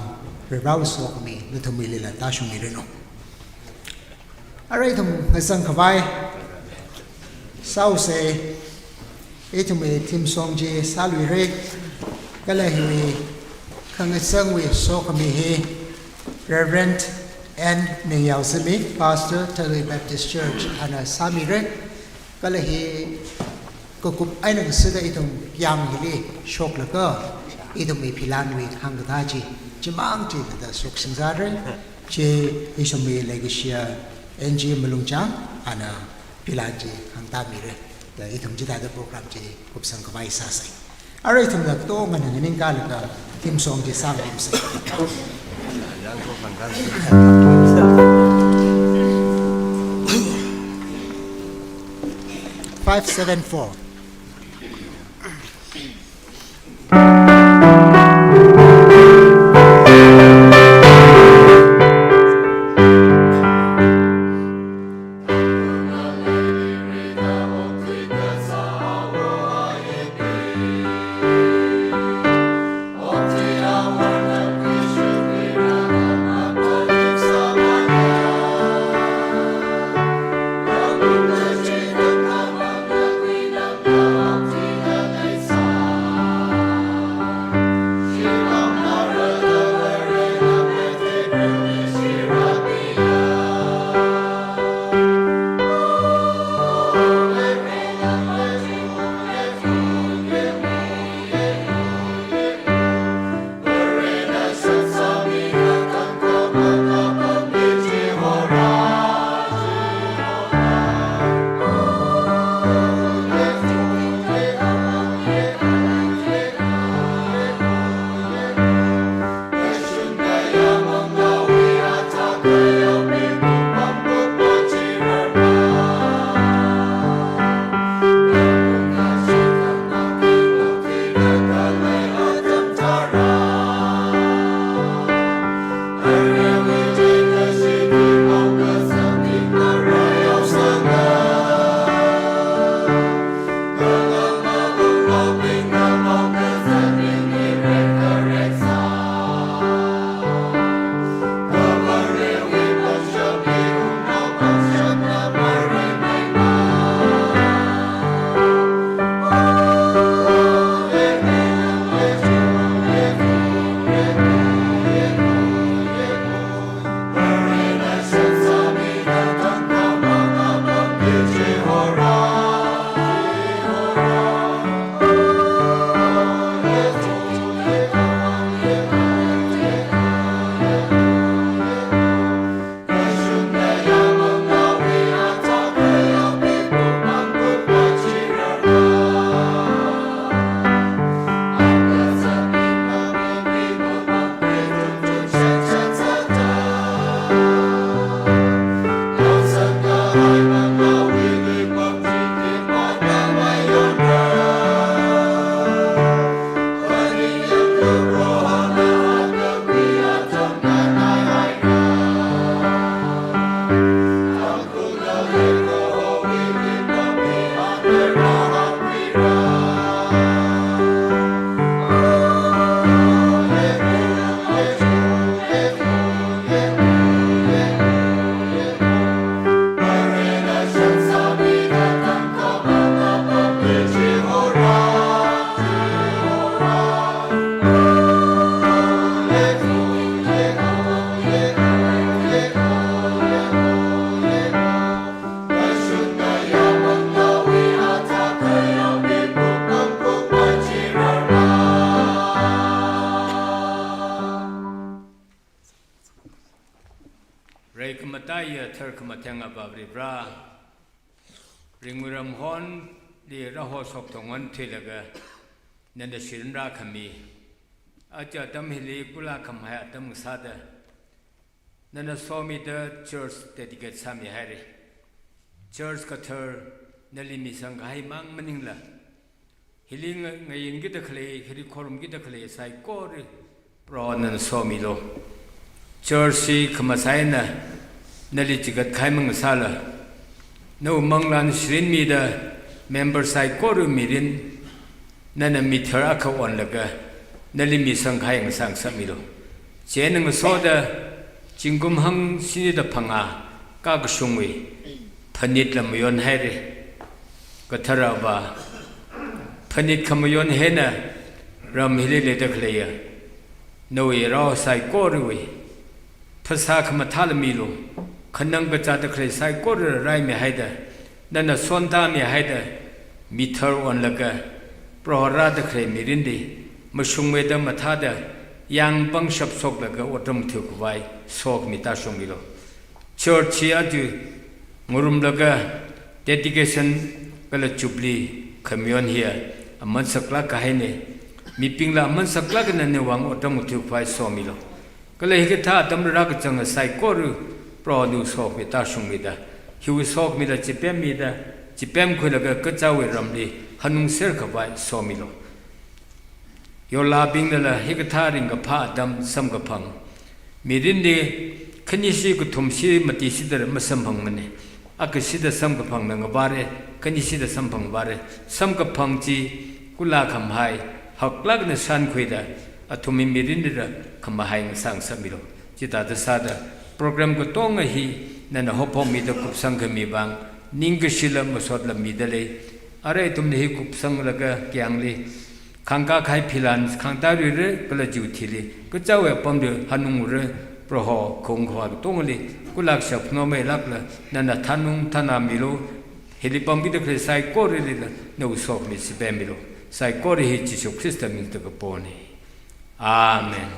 Varewui sokhami nathumlila tāshungmiranu. Arui ithum ngazang khavai sāusa, ithumwui theme song chi sāluira, kala hiwui khangazangwui sokhami hi Reverend N Ningyaozami, Pastor, Thalui Baptist Church, ana sāmira, kala hi kakup eina ngasāda ithum yang hili shoklaga, ithumwui philanwui hāngkatā chi, chimang chi thāda shokshing sāra, chi ithumwui leikashiya N G Malungchang, ana philan chi hāngtāmira, da ithum chithāda program chi kupsang khavai sāsa. Arui ithumna tongana nganingkalaga theme song chi sāngarumsa. Five seven four. Reikhamataiya tharkhamatheng Avā Varivara, ringwui ramhonli rāhoshok thongon thuilaga, nana shirin rākhami, aja atam hili kulakhamhai atam ngasāda, nana somida church dedicate sāmihaira. Church kathar nali misangkahai mang maningla, hili nga-, ngayinkida khalei, hili khorumkida khalei saikora Proho nana somilu. Church hi khamasai eina nali chigat kahai mangasāla, nawui manglāna shirin mida member saikora mirin nana mithar akha onlaga nali misang kahai ngasā ngasakmilu. Chieina ngasoda zingkum hangshini da phangā kakashungwui phanitla mayonhaira. Kathara Avā, phanit khamayon hi eina ram hili leida khaleiya nawui rao saikorawui phasā khamathāla milu. Khanang kazāda khalei saikora raimihaida, nana sontāmihaida, mithar onlaga Proho rāda khalei mirinli mashungmeida mathāda, yāng pangshap shoklaga otram ngathukhavai sokhami tāshungmilu. Church hi aja ngarumlaga dedication kala jubilee khamayon hiya aman saklāk kahaina. Mibingla aman saklāk eina nawui vang otram ngathukhavai somilu. Kala hikathā atamli rākazanga saikora Prohona sokhami tāshungmida, hiwui sokhamila chipemmida, chippemkhuilaga kachāwui ramli hanungserkhavai somilu. Yorlābingnala hikathā ringkaphā atam samkaphang, mirinli khanishi kathumshi mati shida masamphangmana. Akha shida samkaphangna ngavāra, khanishi da samphang vāra. Samkaphang chi kulak khamahai haklāk eina shānkhuida athumwui mirinlila khamahai ngasā ngasakmilu. Chithāda sāda program katonga hi nana haophokmida kupsang khami vang ningkashila masotla midalei. Arui ithumna hi kupsanglaga kayāngli khangkā kahai philan khangtā rira kala chiwui thili kachāwui apamli hanungra. Proho khaung khavā katongali kulak shapnao mailākla nana thanung thanāmilu. Hili pamkida khalei saikoralila nawui sokhami chipemmilu. Saikora hi Jishu Khrista mingda kapona. Amen.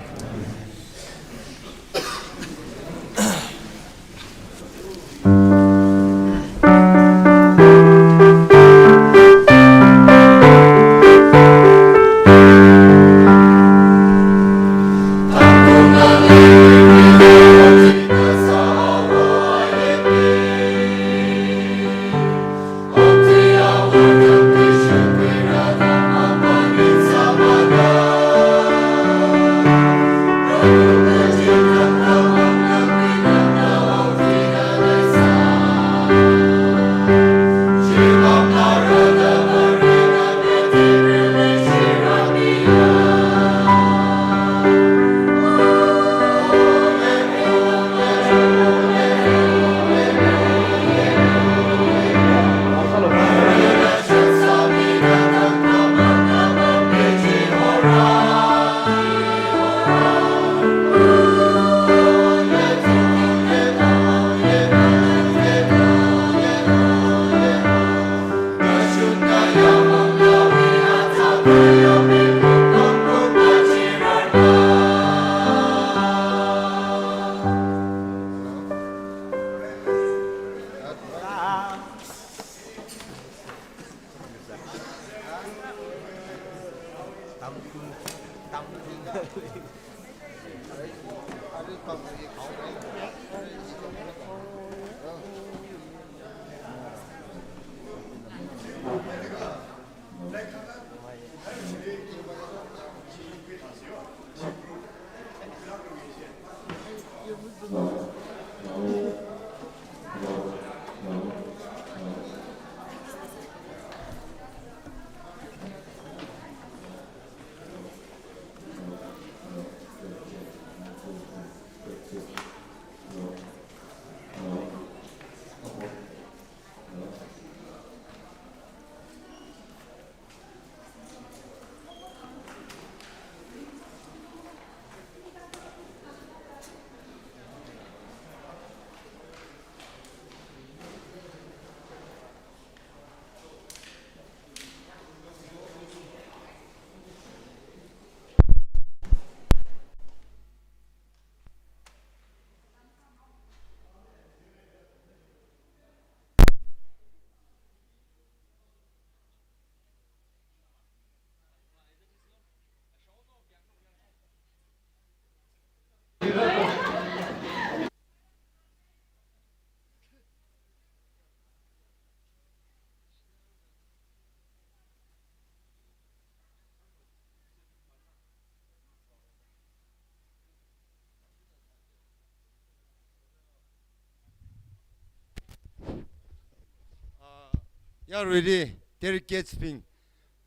Yaruili delegates bing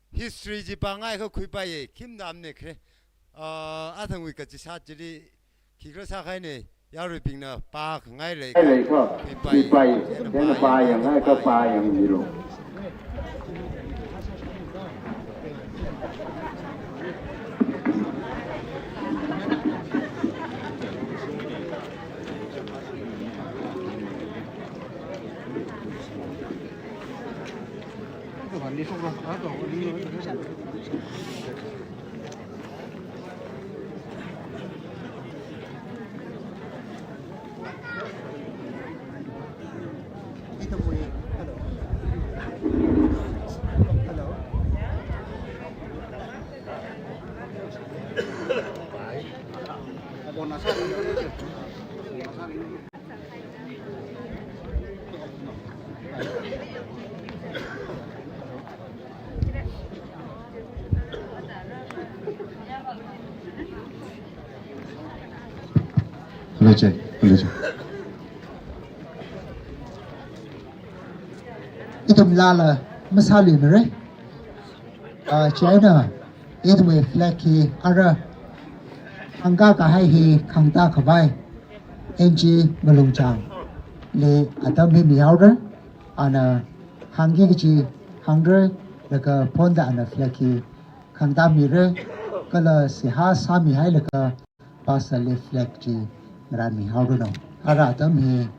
history chi pāngai kha khuipaiya, khim namne kre. Ah, athangwui kachishat chili khikha sākhaine, yaruibingna pākhangai lei kha, khuipai, khuipai, chieina pāyangngai kha pāyangmilu. Hello, check. Hello, check. Ithum lala masāluimara. Ah, chieina ithumwui flag hi ara hāngkā kahai hi khangatā khavai N G Malungchangli atam hi mihaora. Ana hāngki kaji hāngra, laga phonda ana flag hi khangatā mira, kala seihā sāmihailaga pastor li flag chi ngarānmihaoranu. Ara atam hi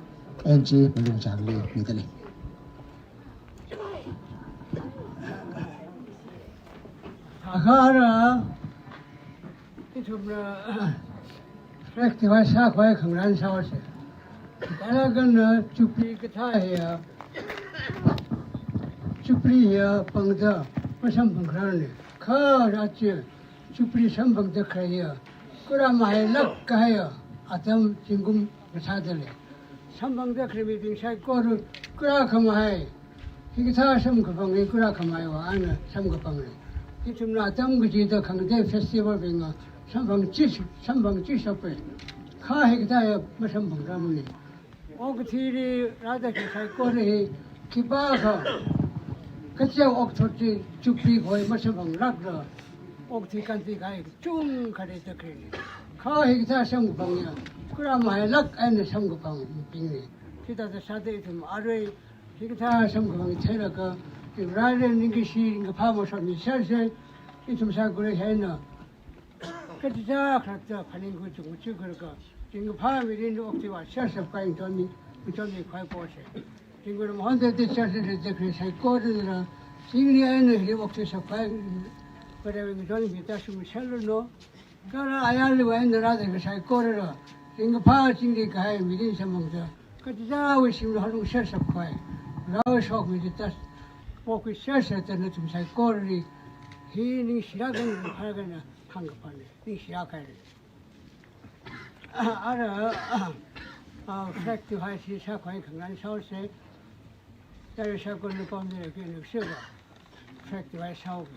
N G Malungchangli midalei. Akha ara ithumna flag divide sākhavai khangarān sāhaosa. Kala khanā Jubilee kathā hiya, Jubilee hiya pangda masamphangkhararne. Kha rachi Jubilee samphangda khalei hiya kura mahailāk kahaiya atam zingkum kasā dalei. Samphangda khalei mibing saikora kura khamahai, hikathā samkaphang hi kura khamahaiwui eina samkaphangna. Ithumna atam kachida khangatei festival bingva samphangchi, samphangchishappai. Kha hikathā hiya masamphangrarmane. Okathuili rāda khalei saikora hi khipākha kachiya okathui Jubilee khavai masāphanglākla, okathui kānti kahai kachungkha leida khaleine. Kha hikathā samkaphang hiya kura mahailāk eina samkaphangbingne. Chithāda sāda ithum arui hikathā samkaphang theilaga, ithum rāli ningkashi ringkaphā masotmisersa. Ithum saikora eina kachichā khalatta phaningkhui chungkhui chikhalaga, ringkaphā mirin okathuiwui sersap kahai ngachonmi, ngachonmi khavai posa. Ringkaphā honda te sersap leida khalei saikorala, chingri eina hili okathui sap kahai, kharewui ngachonmi ta shumserranu. Kala ayarliwui eina rāda khalei saikorala, ringkaphā chingri kahai mirin samphangda, kachichāwui shimli halung sersap khavai, rao shokmi chithā pokhui sersapta nathum saikorali hi ningshilāk eina, ringkaphā eina hāngkaphāne. Ningshilāk haire. Ara, ah, flag divide hi sākhavai khangarān sāhaosa. Tara sākon lupam de ke nuk seba. Flag divide sāhaoke.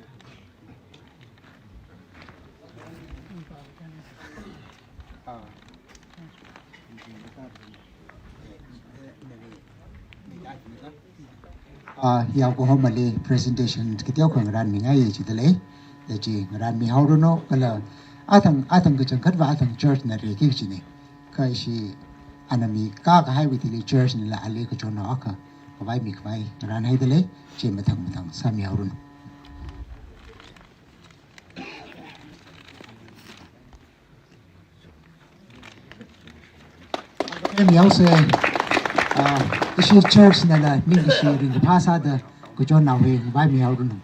Ah, yaokahomali presentation kateokha ngarānmingai jidalei. Kaji ngarānmihaoranu kala athang, athang kachangkhatva athang church na reki kajine. Kha ishi ana mikā kahaiwui thili church nala ali kachonao akha khavai mikhavai ngarānhaidalei. Chi mathang mathang sāmihaoranu. Em yause, ah, ishi church nala ningkashi ringkaphā sāda kachonao hi ngavaimihaoranu.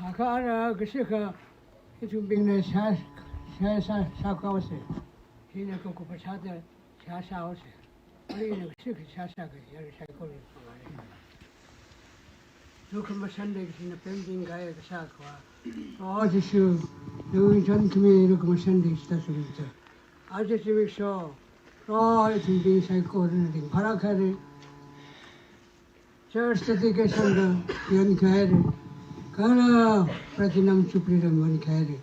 Thākha ara kashikha ithumbingna shā, shā, shā, shākhuihaosa. Hina kakup sāda shā, shāhaosa. Arui ina kashikha shā, shākha, yāri saikora pangare. Lukhamashan da kashina pemting kaya kasā khavā. Proho Jishu, nawui chānkhami lukhamashan da kashita sumita. Aja zimiksho, Proho ithumbing saikorana ringphālāk haira. Church dedication da ngankhaira. Kala Platinum Jubilee da ngankhaira.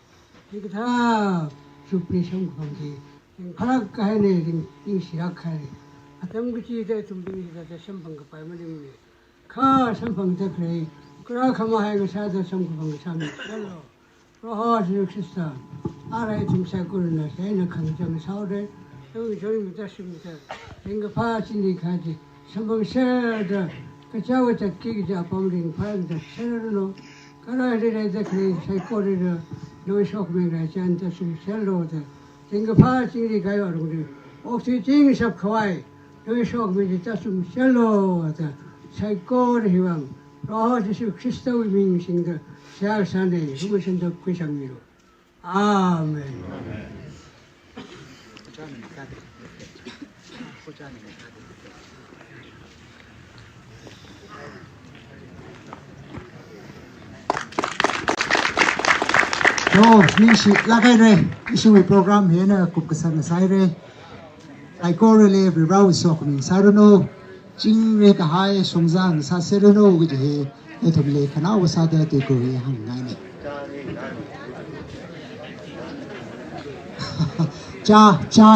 Hikathā Jubilee samkaphang chi ringphālāk haina, ring, ningshilāk haira. Atam kachida ithumbing hithāda samphang kapai maningmana. Kha samphangda khalei, kala khamahai ngasāda samkaphang sāmilu. Proho Jishu Khrista, ara ithum saikorana eina khangachang sāhaora, nawui somi mita shim mita, ringkaphā chingri kaji, samphangserda, kachiva zatki kaja apam ringphāda serranu, kala hili leida khalei saikorana, nawui sokhami raichānda sumserlu da, ringkaphā chingri kaiva rungri, okthui chingshap khavai, nawui sokhami chi tāshungserlu da, saikora hiwui vang, Proho Jishu Khristawui ming singda seihā kasāna, lukhamashan da khuisangmilu. Amen. Yo, ningshilāk haira, ithumwui program hina kupkasang sāhaira. Saikorali Varivarāwui sokhami sāranu, chingri kahai shongzā sāseranu kaji hi, ithumli khanaowa sāda tuikhur hi hāngngaina. Chā, chā